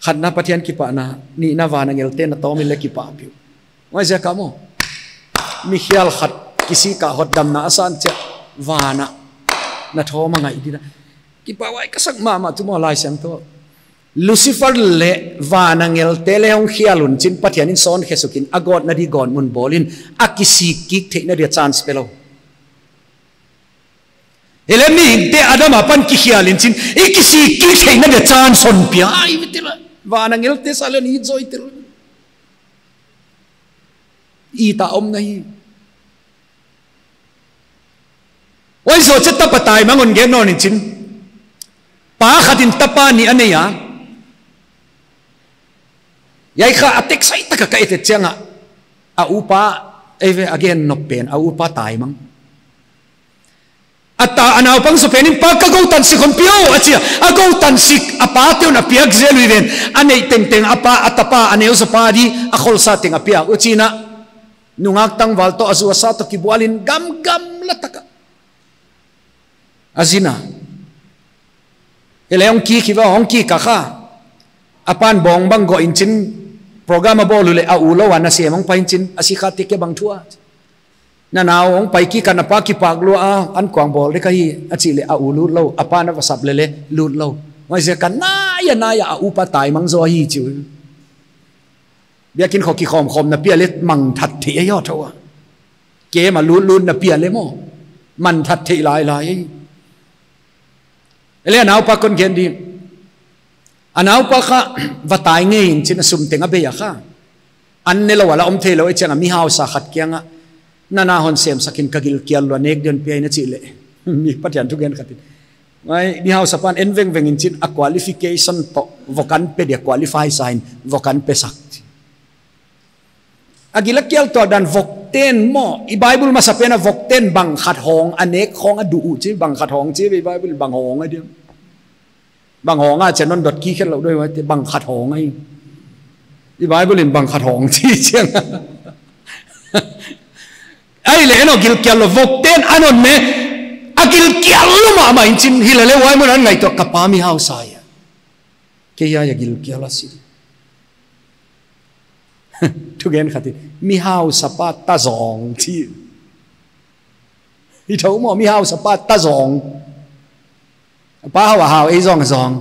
Khatna Pathian kipahna, nihna van angelte'n a tawm in leh kipahpih uh. Huaiziak a maw, mikhial khat kisik a hotdamna a san chiang, van a na thawm a ngai di na. Kipahhuai ka sak mahmah tu maw, Laisiangthou Lucifer leh van angelte leh hong khial un chin Pathian in sawn khe suk in a gawtna di gawtmun bawl in a kisik kik theihna dia chance pe lou. Hileh mihingte Adam apan kikhial in chin i kisik kik theihna dia chance hon pia ahi ve tel a. Van angelte sa leh ni zoi tel. I ta om na hi. Huai zoh chiang tapa taimang hon gen nawn in chin. Pa khat in tapa nih a nei a. Hiai kha a tek sai tak a ka et chiang a, a upa, ei ve a gen nop pen, a upa taimang. A ta, a naupang zaw pen in pa ka gou tansik hon pia aw a chi a. A gou tansik a pate un a piak zel uh hi ven. A neih tengteng a pa, a tapa, a neu zaw pa di, a kholsa teng a pia uh chin a. Nungak tangval toh a zu a sa toh kibual in gamgam la tak a a zin a. Hileh hong kik hi ve, hong kik a kha. A pa'n bawng bang gawh in chin, program a bawl uleh a u lou a na sem hong pai in chin, a si kha te kei bang thu a. Na nau hong pai kik a, na pa kipak lua a, ankuang bawl dek ahi a chih leh a u lut lou, a pa'n a va sap leh leh lut lou. Huaiziak a nai a nai a a upa taimang zaw ahi chi uh. Biakin khong kikhawmkhawmna pia leh mangthat theih a hi aw tho a. Kem a lutlutna pia leh maw, mangthat theih lailai. Hileh a naupa kon gen di. A naupa kha va tai ngei in chin a sum teng a bei a kha. An ne lou a la om theilou e chiang a mi hausa khat kiang a, na na hon semsak in ka gilkial lua nek di'n pia in a chih leh, mi Pathian thugen khat in, huai mi hausa pa'n en vengveng in chin a qualification toh Vok an pe dia qualify sa in, vok an pe sak. A gil a kial tuak dan vok ten maw, i Bible masapen a vok ten bang khat hong, a nek hong a du uh chi, bang khat hong chi, i Bible bang hong a diam. Bang hong a chia non dot kikhen lou doi ua, bang khat hong a i. I Bible in bang khat hong chi chiang. Ahihleh en aw gilkial lou vok ten a non me, a gilkial lou mahmah in chin hilele huai mun a ngaihtuah ka pa mi hausa ia. Kei ia ia gilkial a si. Thugen khat in, mi hausa pa ta zong chi. I thou maw, mi hausa pa ta zong. Pa hau a hau, ei zong a zong.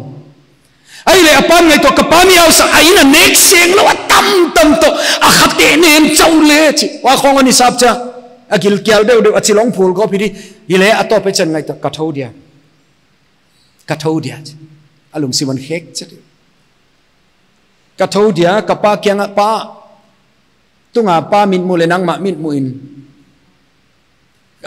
Ahihleh a pan ngaihtuah ka pa mi hausa a in a nek seng lou a tamtam toh, a kha teh nen chauh le chi. Huai khong a ni sap chia. A gilkial deuhdeuh a chi long phul gawp hi di. Hileh a tawp a chiang ngaihtuah ka thou dia. Ka thou dia. A lungsim a khek chia. Ka thou dia, ka pa kiang a pa. Tunga pa mitmuh leh nangmah mitmuh in.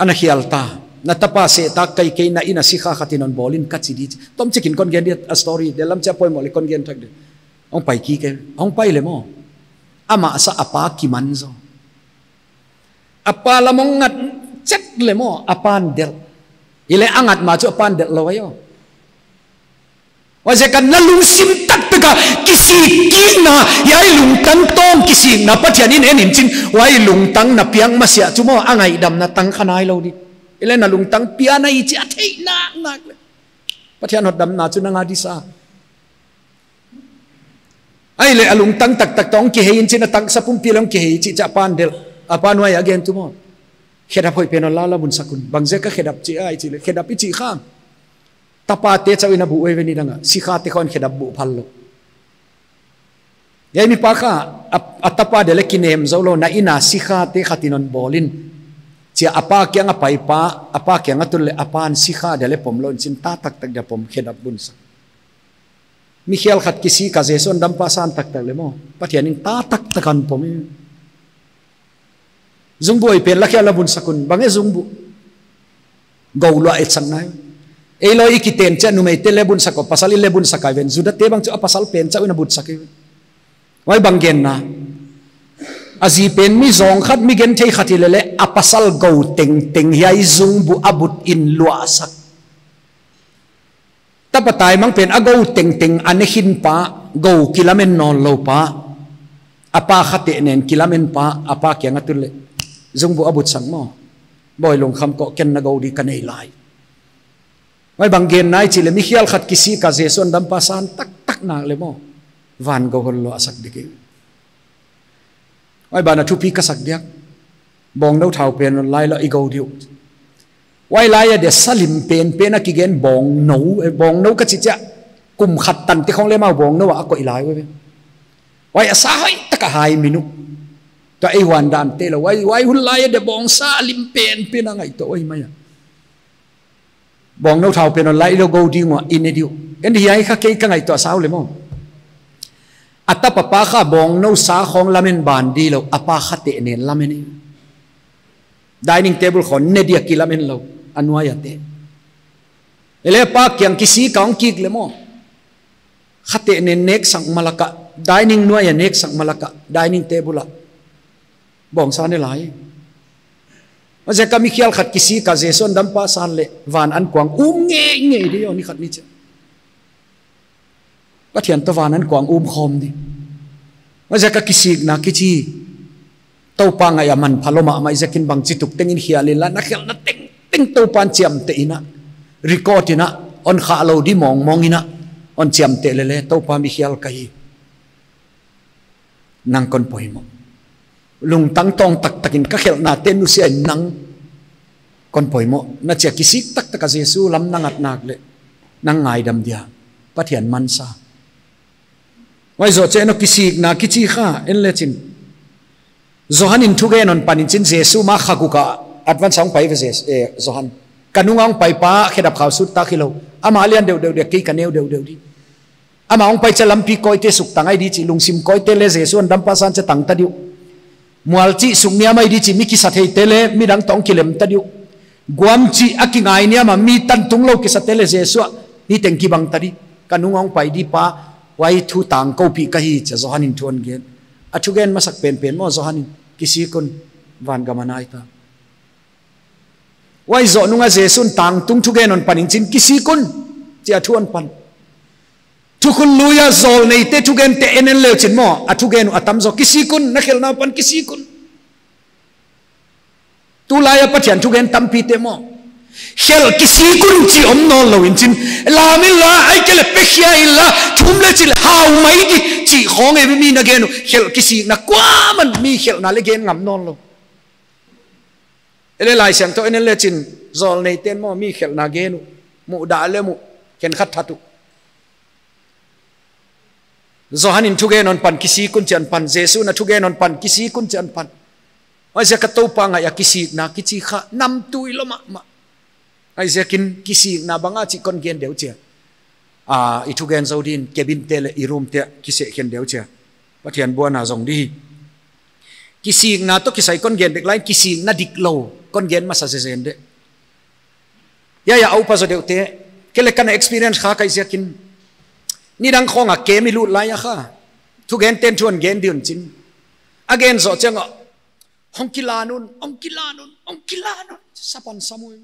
Ana khial ta. Na tapa seh tak kei kei na in a sikha khat in hon bawl in ka chi di. Tomchik in kon gen di a story. Dellam chia poimoh leh kon gen thak di. Hong pai kik e. Hong pai leh maw. Amah sa a pa kiman zaw. A pa lam hong ngat chet leh maw, a pa'n delh. Hileh a ngat ma chu a pa'n delh lou a ia. Huaiziak a na lungsim taktak a kisik kikna, hiai lungtang tawng kisikna Pathian in en in chin, huai lungtang na piak masiah chu maw, a ngaihdamna tang kha nailou di. Hileh na lungtang piak na hi chi a theih naknak leh. Pathian hotdamna chu nang a di sa. Ahihleh a lungtang taktak tawng kihei in chin a tangsa pumpi leh hong kihei chih chia a pa'n delh. A pa nuai a gen tu maw. Khedap hoih pen hon la la bun sak un. Bangziak a khedap chi a i chih leh. Khedap i chih khang. Tapa te chauh in a buh uai ve ni dang a. Sikha te khong khedap buh phal lou. Hiai mi pa kha, a, a tapa dia leh kinem zou lou na in a sikha te khat in hon bawl in. Chia a pa kiang a pai pa, a pa kiang a tun leh a pa'n sikha dia leh pom lou in chin ta taktak dia pom khedap bun sak. Mi khial khat kisik a Jesu hon dampa san taktak leh maw. Pathian in ta taktak a hon pom i. Zungbuh hoih pen la khial la bun sak un bang e zungbuh. Gou lua et sak nai. Ei lou i kiten chia numei te leh bun sak uh, pasal i leh bun sak ai ven. Juda te bang chu a pasal pen chia un a bun sak i. Huai bang genna. A zi pen mi zong khat mi genthei khat hilele a pasal gou tengteng hiai zungbuh a but in luah sak. Tapa taimang pen a gou tengteng a ne khin pa, gou kilamen nawnlou pa, a pa kha teh nen kilamen pa, a pa kiang a tun leh zungbuh a but sak maw. Bawi lungkham koh, ken na gou di ka nei lai. Huai bang genna i chih leh mi khial khat kisik a Jesu hon dampa san taktak nak leh maw. Van gou hon luah sak di kei. Huai ban a thupi ka sak diak. Bawngnou thau pen hon la leh i gou di uh. Huai lai a dia sa lim penpen a kigen bawngnou, eh, bawngnou ka chih chia. Kum khat tan te khong leh amau bawngnou a koih lai uh. Huai a sa hoih tak a hai min uh. Tua ei huan dan te lou. Huai, huai hun lai a dia bawngsa lim penpen a ngaihtuah huai mai a. Bawngnou thau pen hon la leh gou di ua i ne di uh. En hiai kha kei ka ngaihtuah sau leh maw. A tapa pa kha bawngnou sa khong lamen ban di lou, a pa kha teh nen lamen i. Dining table khong ne dia kilamen lou, a nuai a te. Hileh pa kiang kisik a hong kik leh maw. Kha teh nen nek sak ma lak a, dining nuai a nek sak ma lak a, dining table a. Bawngsa ne lai. Huaiziak a mi khial khat kisik a Jesu hon dampa san leh van ankuang um ngeingei di uh ni khat ni chia. Pathian toh van ankuang um khawm di. Huaiziak a kisikna kichi. Toupa ngaih a manpha lou mahmah ziakin bangchituk tengin khial inla na khelhna tengteng Toupa'n chiamteh in a. Record in a. Hon khah lou di mawngmawng in a. Hon chiamteh leh leh Toupa mi khial ka hi. Nang kon poimoh. Lungtang tawng taktakin ka khelhna te nusia in nang kon poimoh. Na chia kisik taktak a Jesu lam na ngat nak leh nang ngaidam dia. Pathian mansa. Huai zoh chiang in kisikna kichi kha en leh chin. Johan in thugen hon pan in chin Jesu ma kha guk a advance hong pai ve Jes-, eh, Johan. Ka nung a hong pai pa khedap khau sut tak hilou. Amah lian deuhdeuh dia kei ka neu deuhdeuh di. Amah hong pai chia lampi kawite suktang ai di chih lungsim kawite leh Jesu hon dampa san chia tang ta di uh. Mual chih sukniam ai di chih mi kisa theite leh midang tawh kilem ta di uh. Guam chih a kingai niam a mi tan tunglou kisate leh Jesu a niteng kibang ta di. Ka nung a hong pai di pa Huai thu tangkoupih ka hi chia Johan in thu hon gen. A thugen masak penpen maw Johan in, kisik un, vangam a nai ta. Huai zoh nunga Jesu'n tangtung thugen hon pan in chin, kisik un, chia thu hon pan. Thukhun lui a zawlneite thugente en en leu chin maw, a thugen uh a tam zaw, kisik un, na khelhna pan kisik un. Tulai a Pathian thugen tampite maw, khelh kisik un chi om nawnlou in chin, lam inla, ahihkeileh pekhia inla, thum le chil hau mai di chi khong e mi na gen uh, khelh kisikna kuaman mi khelhna le gen ngam nawnlou. Ei le Laisiangthou en en leu chin, zawlneite'n maw mi khelhna gen uh, muhdah le muh, khenkhat that uh. Johan in thugen hon pan kisik un chi'n pan, Jesu'n a thugen hon pan kisik un chi'n pan. Huaiziak a Toupa ngaih a kisikna kichi kha namtui lou mahmah. Huaiziakin kisikna bang a chih kon gen deuh chia, a, i thugen zou din cabin te le i room te ah kiseh khen deuh chia, Pathian buaina zong di. Kisikna toh kisai kon gen dek lai, kisikna diklou kon gen masa zenzen dek. Hiai a upa zaw deuhte, kei le ka na experience kha ka hih ziakin, nidang khong a camp i lut lai a kha, thugente'n thu hon gen di un chin, a gen zoh chiang a, hong kilan un, hong kilan un, hong kilan un, sa pan sam uh.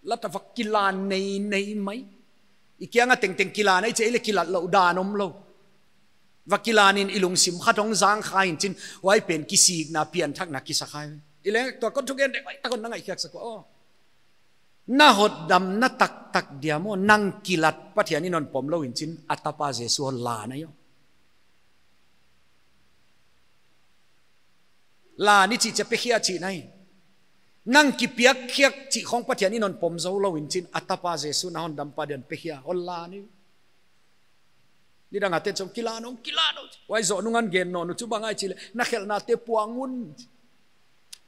Lat a va kilan nei nei mai. I kiang a tengteng kilan ei chi, ei le kilat lou dan omlou. Va kilan in i lungsim khat hong zang kha in chin, huai pen kisikna pianthakna kisa kha. Ei le tua kon thugen dek huai tak hon na ngaihkhiak sak ua aw. Na hotdamna taktak dia maw, nang kilat Pathian in hon pom lou in chin, a tapa Jesu hon lan ahi aw. Lan i chih chia pekhia chihna hi. Nang kipiak khiak chih khong Pathian in hon pom zou lou in chin, a tapa Jesu na hondampa dia pekhia, hon lan ahi. Nidang a te chong kilan un, kilan un. Huai zoh nunga'n gen nawn uh chu bang ahia chih leh, na khelhnate puang un.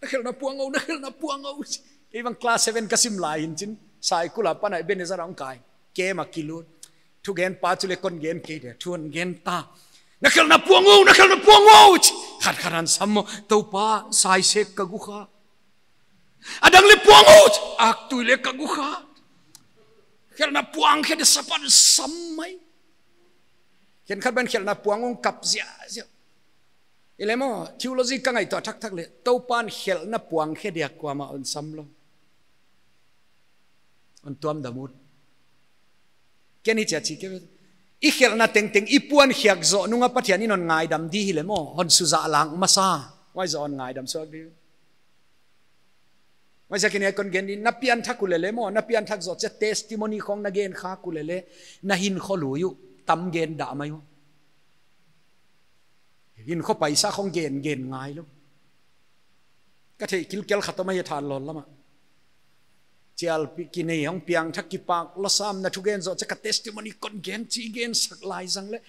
Na khelhna puang un, na khelhna puang un. Kei bang class seven ka sim lai in chin, Saikul apan a Ebenezer ah hong kai. Camp a kilut. Thugenpa chu le kon gen kei dia, thu hon gen ta. Na khelhna puang un, na khelhna puang un. Khat khat hon sam maw, Toupa, saisek ka gu kha. A dang le puang un, aktui le ka gu kha. Khelhna puang khe dia sa pan sam mai. Khenkhat bang khelhna puang un kap ziahziah. Ei le maw, theology ka ngaihtuah thakthak leh, Toupa'n khelhna puang khe dia kuamah hon sam lou. Hon tuamdam ut. Ken hichi a chi kei ve. I khelhna tengteng i puan khiak zoh nunga Pathian in hon ngaidam di hi le maw, hon suzah lang masa. Huai zoh hon ngaidam suak di. Huaiziakin hiai kon gen di, na pianthak uleh le maw, na pianthak zoh chia testimony khong na gen khak uleh le, na hinkhua lui uh tam gen dah mai uh. Hinkhua paisa khong gen gen ngai lou. Ka theih kilkel khat om ahi, thanlon lam ah. Chial pi kinei hong piangthak kipak lou sam, na thugen zoh chia ka testimony kon gen chi gen sak lai zang le.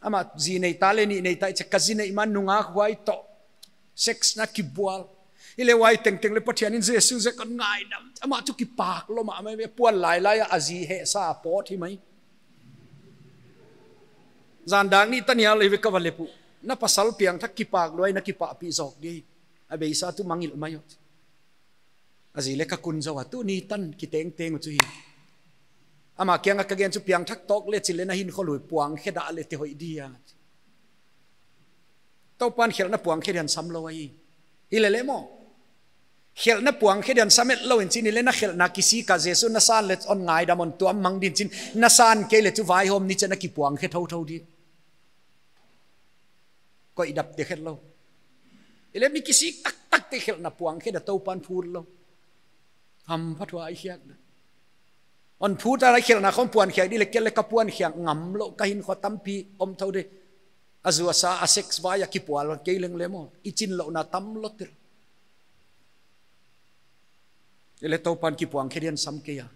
Amah zi nei ta le nih nei ta chia ka zi neih ma nungak huai toh sex na kibual. Ei le huai tengteng le Pathian in Jesu zek hon ngaidam. Amah chu kipak lou mahmah ve, puan lailai a zi hehsa pawt hi mai. Zan dak nih tan hial lei ve ka va lep uh. Na pasal piangthak kipak lou a, na kipahpih zawk di. A beisa tuh mangngilh mai uh. A zi le ka kun zou a, tuni tan kitengteng uh chu hi. Amah kiang a ka gen chu piangthak tawk le chih le na hinkhua lui puang khe dah le te hoih di a. Toupa'n khelhna puang khe dia hon sam lou ahi. Hi le le maw. Khelhna puang khe dia hon sam et lou in chin, ei le na khelhna kisik a Jesu na san le hon ngaidam hon tuam mang din chin, na san kei le chu vaihawm ni chia na kipuang khe thouthou di. Koih dap te khet lou. Ei le mi kisik taktak te khelhna puang khe dia Toupa'n phut lou. Hamphat huai khiak na. Hon phut a lai khelhna khong puan khiak di le kei le ka puan khiak ngam lou, ka hinkhua tampi om thou di. A zu a sa a sex vai a kipual kei leng le maw. I chin louhna tam lou tel. Ei le Toupa'n kipuang khe dia hon sam kei a.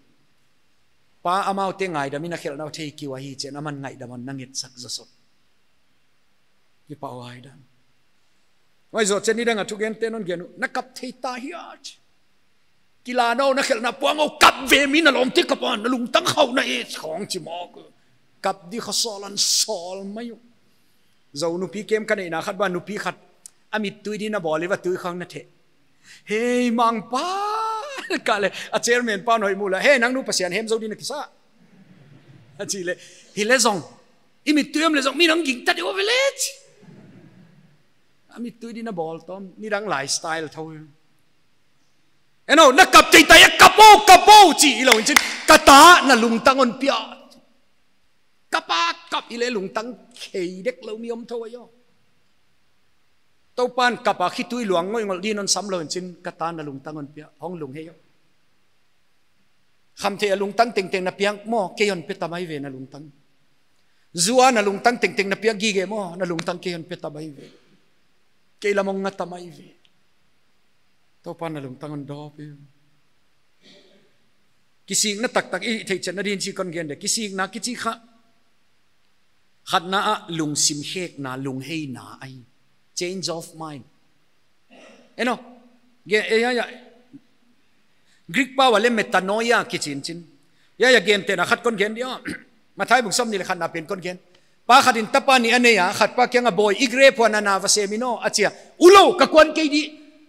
Pa amaute ngaidam in a khelhna thei kiu ahi chia aman ngaidam hon na ngetsak zaw sawt. Kipahhuai dan. Huai zoh chia nidang a thugente'n hon gen uh, na kap thei ta hia chi. Kilan un, na khelhna puang un, kap ve mi na lawmte kap a, na lungtang khauh na e khong chi mawk. Kap di kha sawl hon sawl mai uh. Zou nupi camp ka neihna khat bang nupi khat a mittui di na bawl i va tui khong na theh. Hei mangpa, ka le, a chairman pa'n hoih mu la, hei nang nu Pasian hem zou di na kisa. A chi le, hi le zong. I mittui om leh zong mi nang gingta deuh ve leh chi. A mittui di na bawl tawm, nidang lai style tho. Eno, na kap tei tai, kap o, kap o, chi i lou in chin. Ka ta na lungtang hon pia. Kap a, kap i leh lungtang khei dek lou mi om tho a yo. Toupan kap a khitui luang ngoingol din hon sam lou in chin, ka ta na lungtang hon pia, hong lunghei o. Khamtheih a lungtang tengteng na piak maw, kei hon pe ta mai ve na lungtang. Zu a na lungtang tengteng na piak gige maw, na lungtang kei hon pe ta mai ve. Kei lam hong nga ta mai ve. Toupan na lungtang hon dawp e. Kisikna taktak i theihchetna din chi kon gen de. Kisikna kichi kha. Khatna a lungsim khekna, lungheina ahi. Change of mind. Eno. Ge, e, ya, ya. Greek pau a leh metanoia kichi in chin. Ya, ya, gen tena khat kon gen dia. Mathai bung sawmnih leh khatna pen kon gen. Pa khat in tapa nih a nei a, khat pa kiang a, Bawi, i grep huan a na va sem in aw, a chi a. U lou, ka kuan kei di,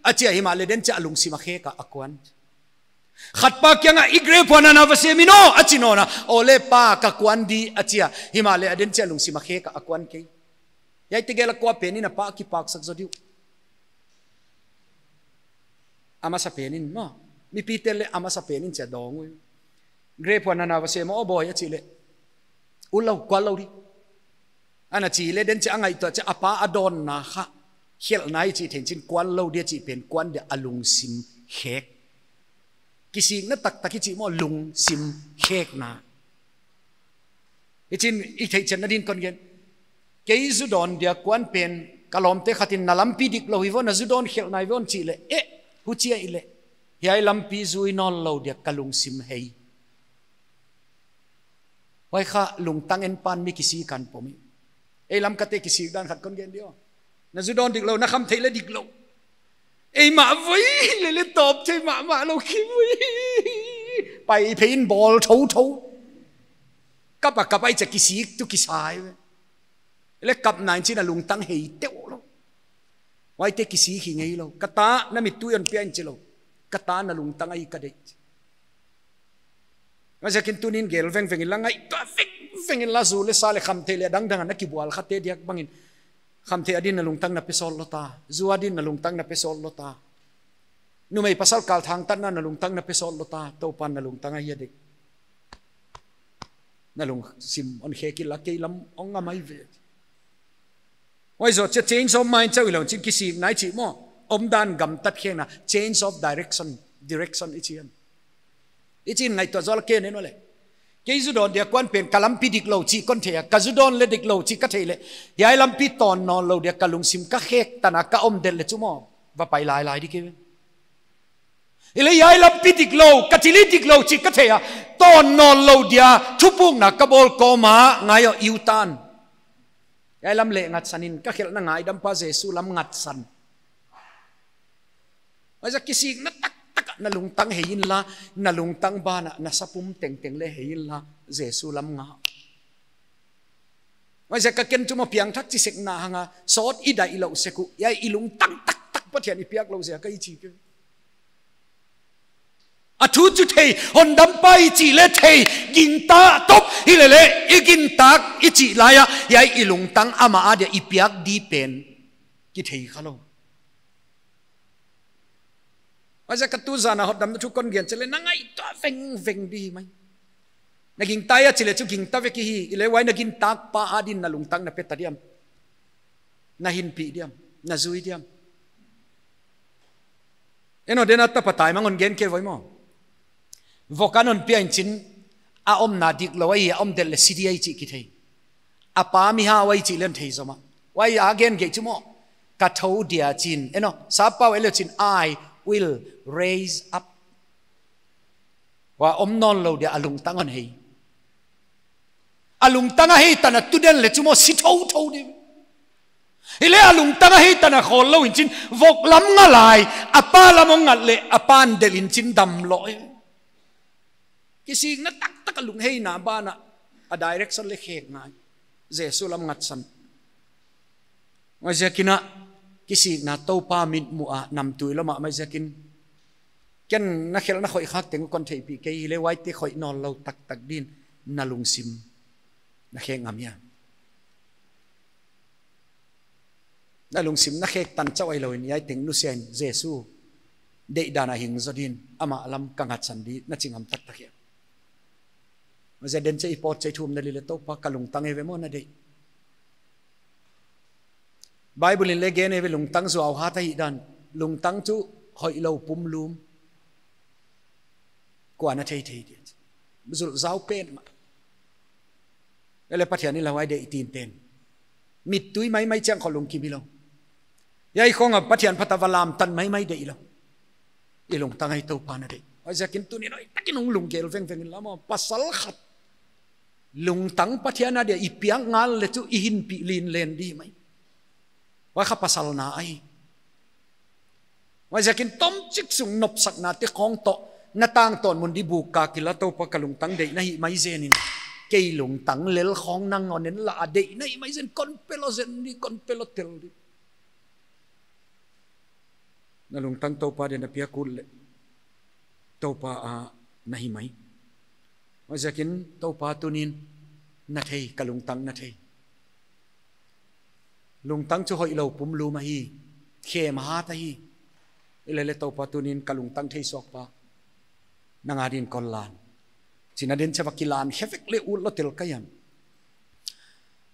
a chi a. Himahleh den chiah a lungsim a khek a, a kuan. Khat pa kiang a, i grep huan a na va sem in aw, a chi nawn a. Aw leh pa, ka kuan di, a chi a. Himahleh a den chiah a lungsim a khek a, a kuan kei. Hiaite gel a kua pen in a pa kipaksak zaw di uh? A masa pen in maw. Mipite leh a masa pen in chia dawng uh. Grep huan a na va sem in aw Bawi, a chih leh. U lou, kuan lou di. A na chih leh den chiah a ngaihtuah chiah a pa a dawnna kha. Khelhna i chih theih in chin, kuan lou di a chih pen, kuan di a, lungsim khek. Kisikna taktak i chih maw, lungsim khekna. Hichin i theihchetna din kon gen. Kei zu dawn dia kuan pen, ka lawmte khat in na lampi dik lou hi vo, na zu dawn khelh nai vo chi leh, eh, huchia i leh. Hiai lampi zui nawn lou dia ka lungsim hei. Huai kha lungtang en pan mi kisik a pom hi. Ei Lamkate kisik dan khat kon gen di aw. Na zu dawn dik lou, na khamtheih leh dik lou. Ei mah voi leh leh tawp thei mahmah lou ki voi. Pai phei in bawl thotho. Kap a kap a i chia kisik tu kisai ve. Leh kap nai in chin a lungtang hei teuh lou. Huaite kisik hi ngei lou. Ka ta na mittui hon pia in chi lou. Ka ta na lungtang ahi ka deih. Huaiziakin tuni'n gel vengveng in la, ngaihtuah vengveng in la, zu leh sa leh khamtheih leh dangdang a na kibual khate diak bangin. Khamtheih a din na lungtang na pe sawt lou ta. Zu a din na lungtang na pe sawt lou ta. Numei pasal kal thangtatna na lungtang na pe sawt lou ta. Toupan na lungtang ahi a deih. Na lungsim hon khek in la, kei lam hong nga mai ve. Huai zoh chiah change of mind chauh i lou in chin, kisikna i chih maw. Omdan gamtat khekna, change of direction, direction i chi a. I chin ngaihtuah zual kei nen aw leh. Kei zu dawn dia kuan pen ka lampi dik lou chih kon thei a, ka zu dawn leh dik lou chih ka theih leh. Hiai lampi tawn nawn lou dia ka lungsim ka khek tan a ka om delh leh chu maw. Va pai lailai di kei ve. I leh hiai lampi dik lou, ka thil dik lou chih ka thei a, tawn nawn lou dia, thupukna ka bawl kawm a, ngai aw U-turn. Hiai lam leh ngatsan in, ka khelhna ngaidam pa Jesu lam ngatsan. Huaiziak kisikna taktak a na lungtang hei in la, na lungtang ban a, na sapum tengteng leh hei in la, Jesu lam nga. Huaiziak a ken chu maw piangthak chi sekna hang a, sawt i daih lou sek uh, hiai i lungtang taktak Pathian i piak lou ziak a i chi kei. A thu chu thei, hondampa i chih leh thei, gingta top hi leh leh, i gingtak i chih lai a, hiai i lungtang amah a dia i piak di pen. Kithei kha lou. Huaiziak a tu zan a hotdamna thu kon gen chiang leh na ngaihtuah vengveng di mai. Na gingta hia chi leh chu gingta vek i hi, i leh huai na gingtak pa a din na lungtang na pe ta diam. Na hinpih diam, na zui diam. Eno, den a tapa taimang hon gen kei voi maw. Vok a hon pia in chin, a omna dik lou ahi, a om delh leh si di ahi chih kithei. A pa mihau ahi chih leng thei zom a. Huai a gen gei chu maw. Ka thou dia chin. Eno, sappau ei leh chin, I will raise up. Huai om nawn lou dia a lungtang hon hei. A lungtang a hei tan a tu den leh chu maw si thotho di. Hi leh a lungtang a hei tan a khawl lou in chin vok lam nga lai, a pa lam hong ngat leh a pa'n delh in chin dam lou. Kisikna taktak a lungheina ban a, a direction leh khek ngai. Jesu lam ngatsan. Huaiziakin a, kisikna Toupa mitmuh a namtui lou mahmah ziakin. Ken na khelhna khoih khak teng kon theihpih kei hi leh huaite khoih nawn lou taktak din na lungsim. Na khek ngam hia. Na lungsim na khek tan chauh ahi lou in, hiai teng nusia in Jesu deihdan a hing zaw din, amah lam ka ngatsan di na chi ngam taktak hia? Huaiziak den chiah i pawt chiah i thumna leh Toupa, ka lungtang eive maw na deih? Bible in leng gen eive lungtang zuau hat ahihdan. Lungtang chu hoihlou pumlum. Kua'n a theithei dia. Zulhzau pen mah. Leh Pathian in leng huai deih tinten. Mittui maimai chiang khong lungkim hilou. Hiai khong a Pathian phat a va lamtan maimai deih lou. I lungtang ahi Toupa na deih. Huaiziakin tuni'n hoihtakin hong lunggel vengveng inla maw. Pasal khat lungtang Pathian a dia i piak ngal leh chu i hinpih lin len di mai. Huai kha pasalna ahi. Huaiziakin tomchik sung nopsakna te khong toh na tangtawn mun di buk ka kila, Toupa ka lungtang deih na hih mai zen in. Kei lungtang lel khong nangawn en la, a deih na hih mai zen, kon pe lou zen di, kon pe lou tel di. Na lungtang Toupa dia na piak ut leh Toupa a na hi mai. Huaiziakin Toupa tuni'n na thei, ka lungtang na thei. Lungtang chu hoihlou pumlum ahi, khem hat ahi. Hileleh Toupa tuni'n ka lungtang theisuak pa, nang adin kon lan. Chi'n a den chiah va kilan khe vek leh ut lou tel ka hiam?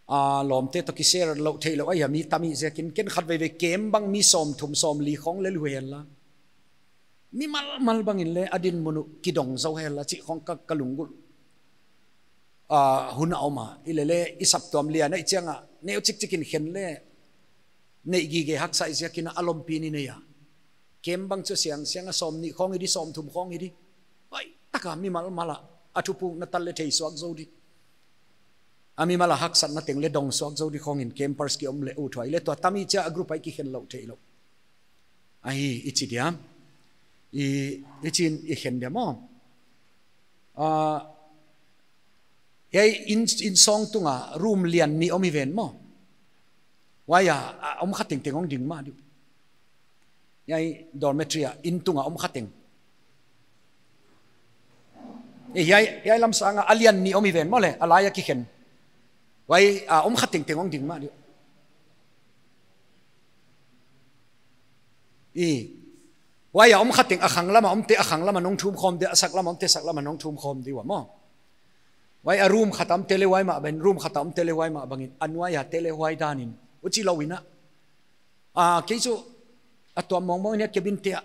A, lawmte toh ki share lou theilou ahi a mi tam ziakin, ken khatveivei camp bang mi sawmthum sawmli khong leh lua henla, mimal mal bangin leng a dinmun uh kidong zou henla chih khong ka, ka lunggulh a, hun a om a. Hileleh i saptuam lian ahih chiang a, neuchik chik in khen leng neih gige haksa ziakin a lompi in i nei a. Camp bang chu siangsiang a sawmnih khong hi di, sawmthum khong hi di. Hoihtak a mimal mal a, a thupukna tan leng theisuak zou di, a mimal a haksatna teng leng dongsuak zou di khong in campers ki om leh ut huai leh tua tam i chia a group ah i kikhen lou theilou. Ahi, i chi dia. I, i chi'n i khen dia maw. A, hiai inn, inn sawng tung a room lian nih om hi ven maw. Huai a, a om kha tengteng hong ding mah di uh. Hiai dormitory a inn tung a om kha teng. Eh, hiai, hiai lam sang a, a lian nih om hi ven maw leh, a lai a kikhen. Huai a om kha tengteng hong ding mah di uh. I, huai a om kha teng a khang lam a omte a khang lam a hong thum khawm di, a sak lam a omte sak lam a hong thum khawm di ua maw. Huai a room khat a omte leng huai mah bangin, room khat a omte leng huai mah bangin, a nuai a te leng huai dan in. Huchi lou in a. A, kei chu a tuam mawngmawng in a cabin te ah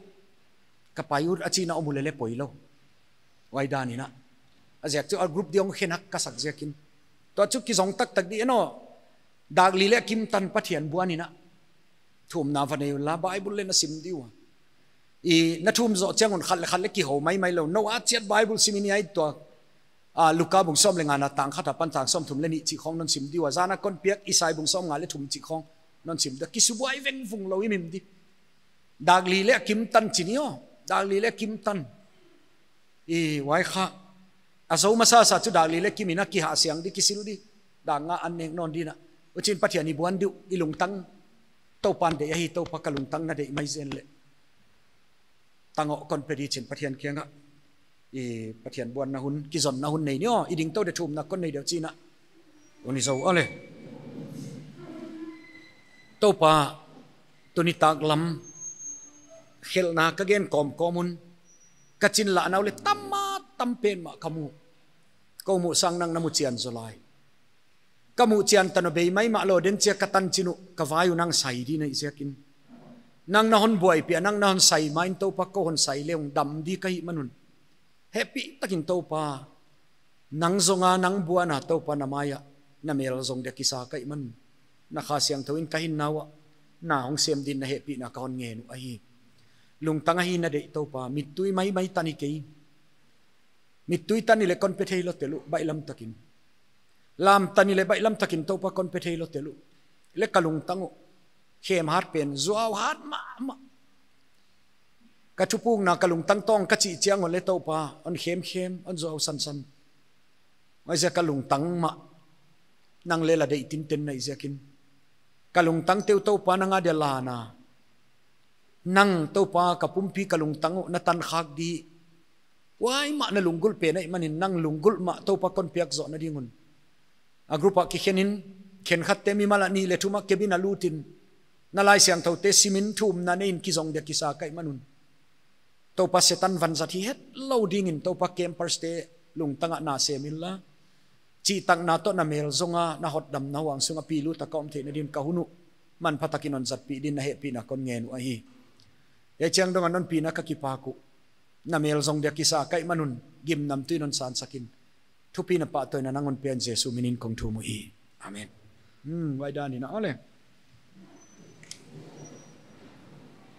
ka pai ut a chihna om uleh leng poi lou. Huai dan in a. A ziak chu a group di hong khen hak ka sak ziakin. Tua chu kizong taktak di en aw. Dak li leh a kim tan Pathian buan in a. Thumna va nei unla, Bible leng na sim di ua. I, na thum zoh chiang un khat leh khat leng kihou maimai lou. Nou a chiat Bible sim in hiai tua, a, Luka bung sawm leh ngana tang khat apan tang sawmthum leh nih chih khong non sim di ua. Zan a kon piak Isai bung sawmnga leh thum chih khong non sim di. Kisubuai vengvung lou i mim di. Dak li leh a kim tan chi ni aw. Dak li leh a kim tan. I, huai kha. A zou masasa chu dak li leh kim in a kihahsiang di, kisil di. Dak nga an nek nawn di na. Huchiin Pathian i buan di uh, i lungtang Toupa'n deih ahi, Toupa ka lungtang na deih mai zen leh. Tang aw kon pe di chi'n Pathian kiang ah. I Pathian buanna hun, kizonna hun nei ni aw, i ding tou di thumna kon nei di uh chi'n a. Uni zou aw leh. Toupa, tuni tak lam, khelhna ka gen kawmkawm un, ka chin lah na uh leh tam mah, tam pen mah ka mu. Kou muh sang nang na mu chian zaw lai. Ka muh chian tan uh bei maimah lou den chiah ka tan chin uh ka vai uh nang sai di na hih ziakin. Nang na hon buaipih a, nang na hon sai ma in Toupa kou hon sai leh hong dam di ka hih man un. Hehpihtakin Toupa. Nang zong a, nang buan a Toupa na mai ah. Na mel zong dia kisa ka hih man un. Na Kha Siangthou in ka hinna uah. Na hong sem din na hehpihna ka hon ngen uh ahi. Lungtang ahi na deih Toupa. Mittui maimai tan hi kei. Mittui tan hi leh kon pe thei lou tel uh, baihlam takin. Lam tan hi leh baihlam takin Toupa kon pe thei lou tel uh. Leh ka lungtang uh. Khem hat pen, zuau hat mahmah. Ka thupukna ka lungtang tawng ka chih chiang un leh Toupa, hon khemkhem, hon zuau sansan. Huaiziak ka lungtang mah. Nang leh la deih tinten na hih ziakin. Ka lungtangte uh Toupa nang a dia lan a. Nang Toupa ka pumpi ka lungtang uh na tan khak di. Huai mah na lunggulh pen ahih manin nang lunggulh mah Toupa kon piak zohna ding un. A group ah kikhen in, khenkhatte mimal a nih leh thum a cabin a lut in. Na Laisiangthoute simin thumna nei in kizong dia kisa ka hih man un, Toupa, Setan vanzat hi hetlou dingin Toupa, campers te lungtang ah na sem inla, chihtakna toh na mel zong a na hotdamna huang sung a pi lut a ka om theihna din ka hun uh manpha takin hon zatpih din na hehpihna kon ngen uh ahi. Hiai chiang dong a non pina ka kipak uh. Na mel zong dia kisa ka hih man un gimnamtui in hon sansak in. Thupina pahtawina nang hon pia in Jesu min in kong thum uhi. Amen. Hmm, huai dan in a le.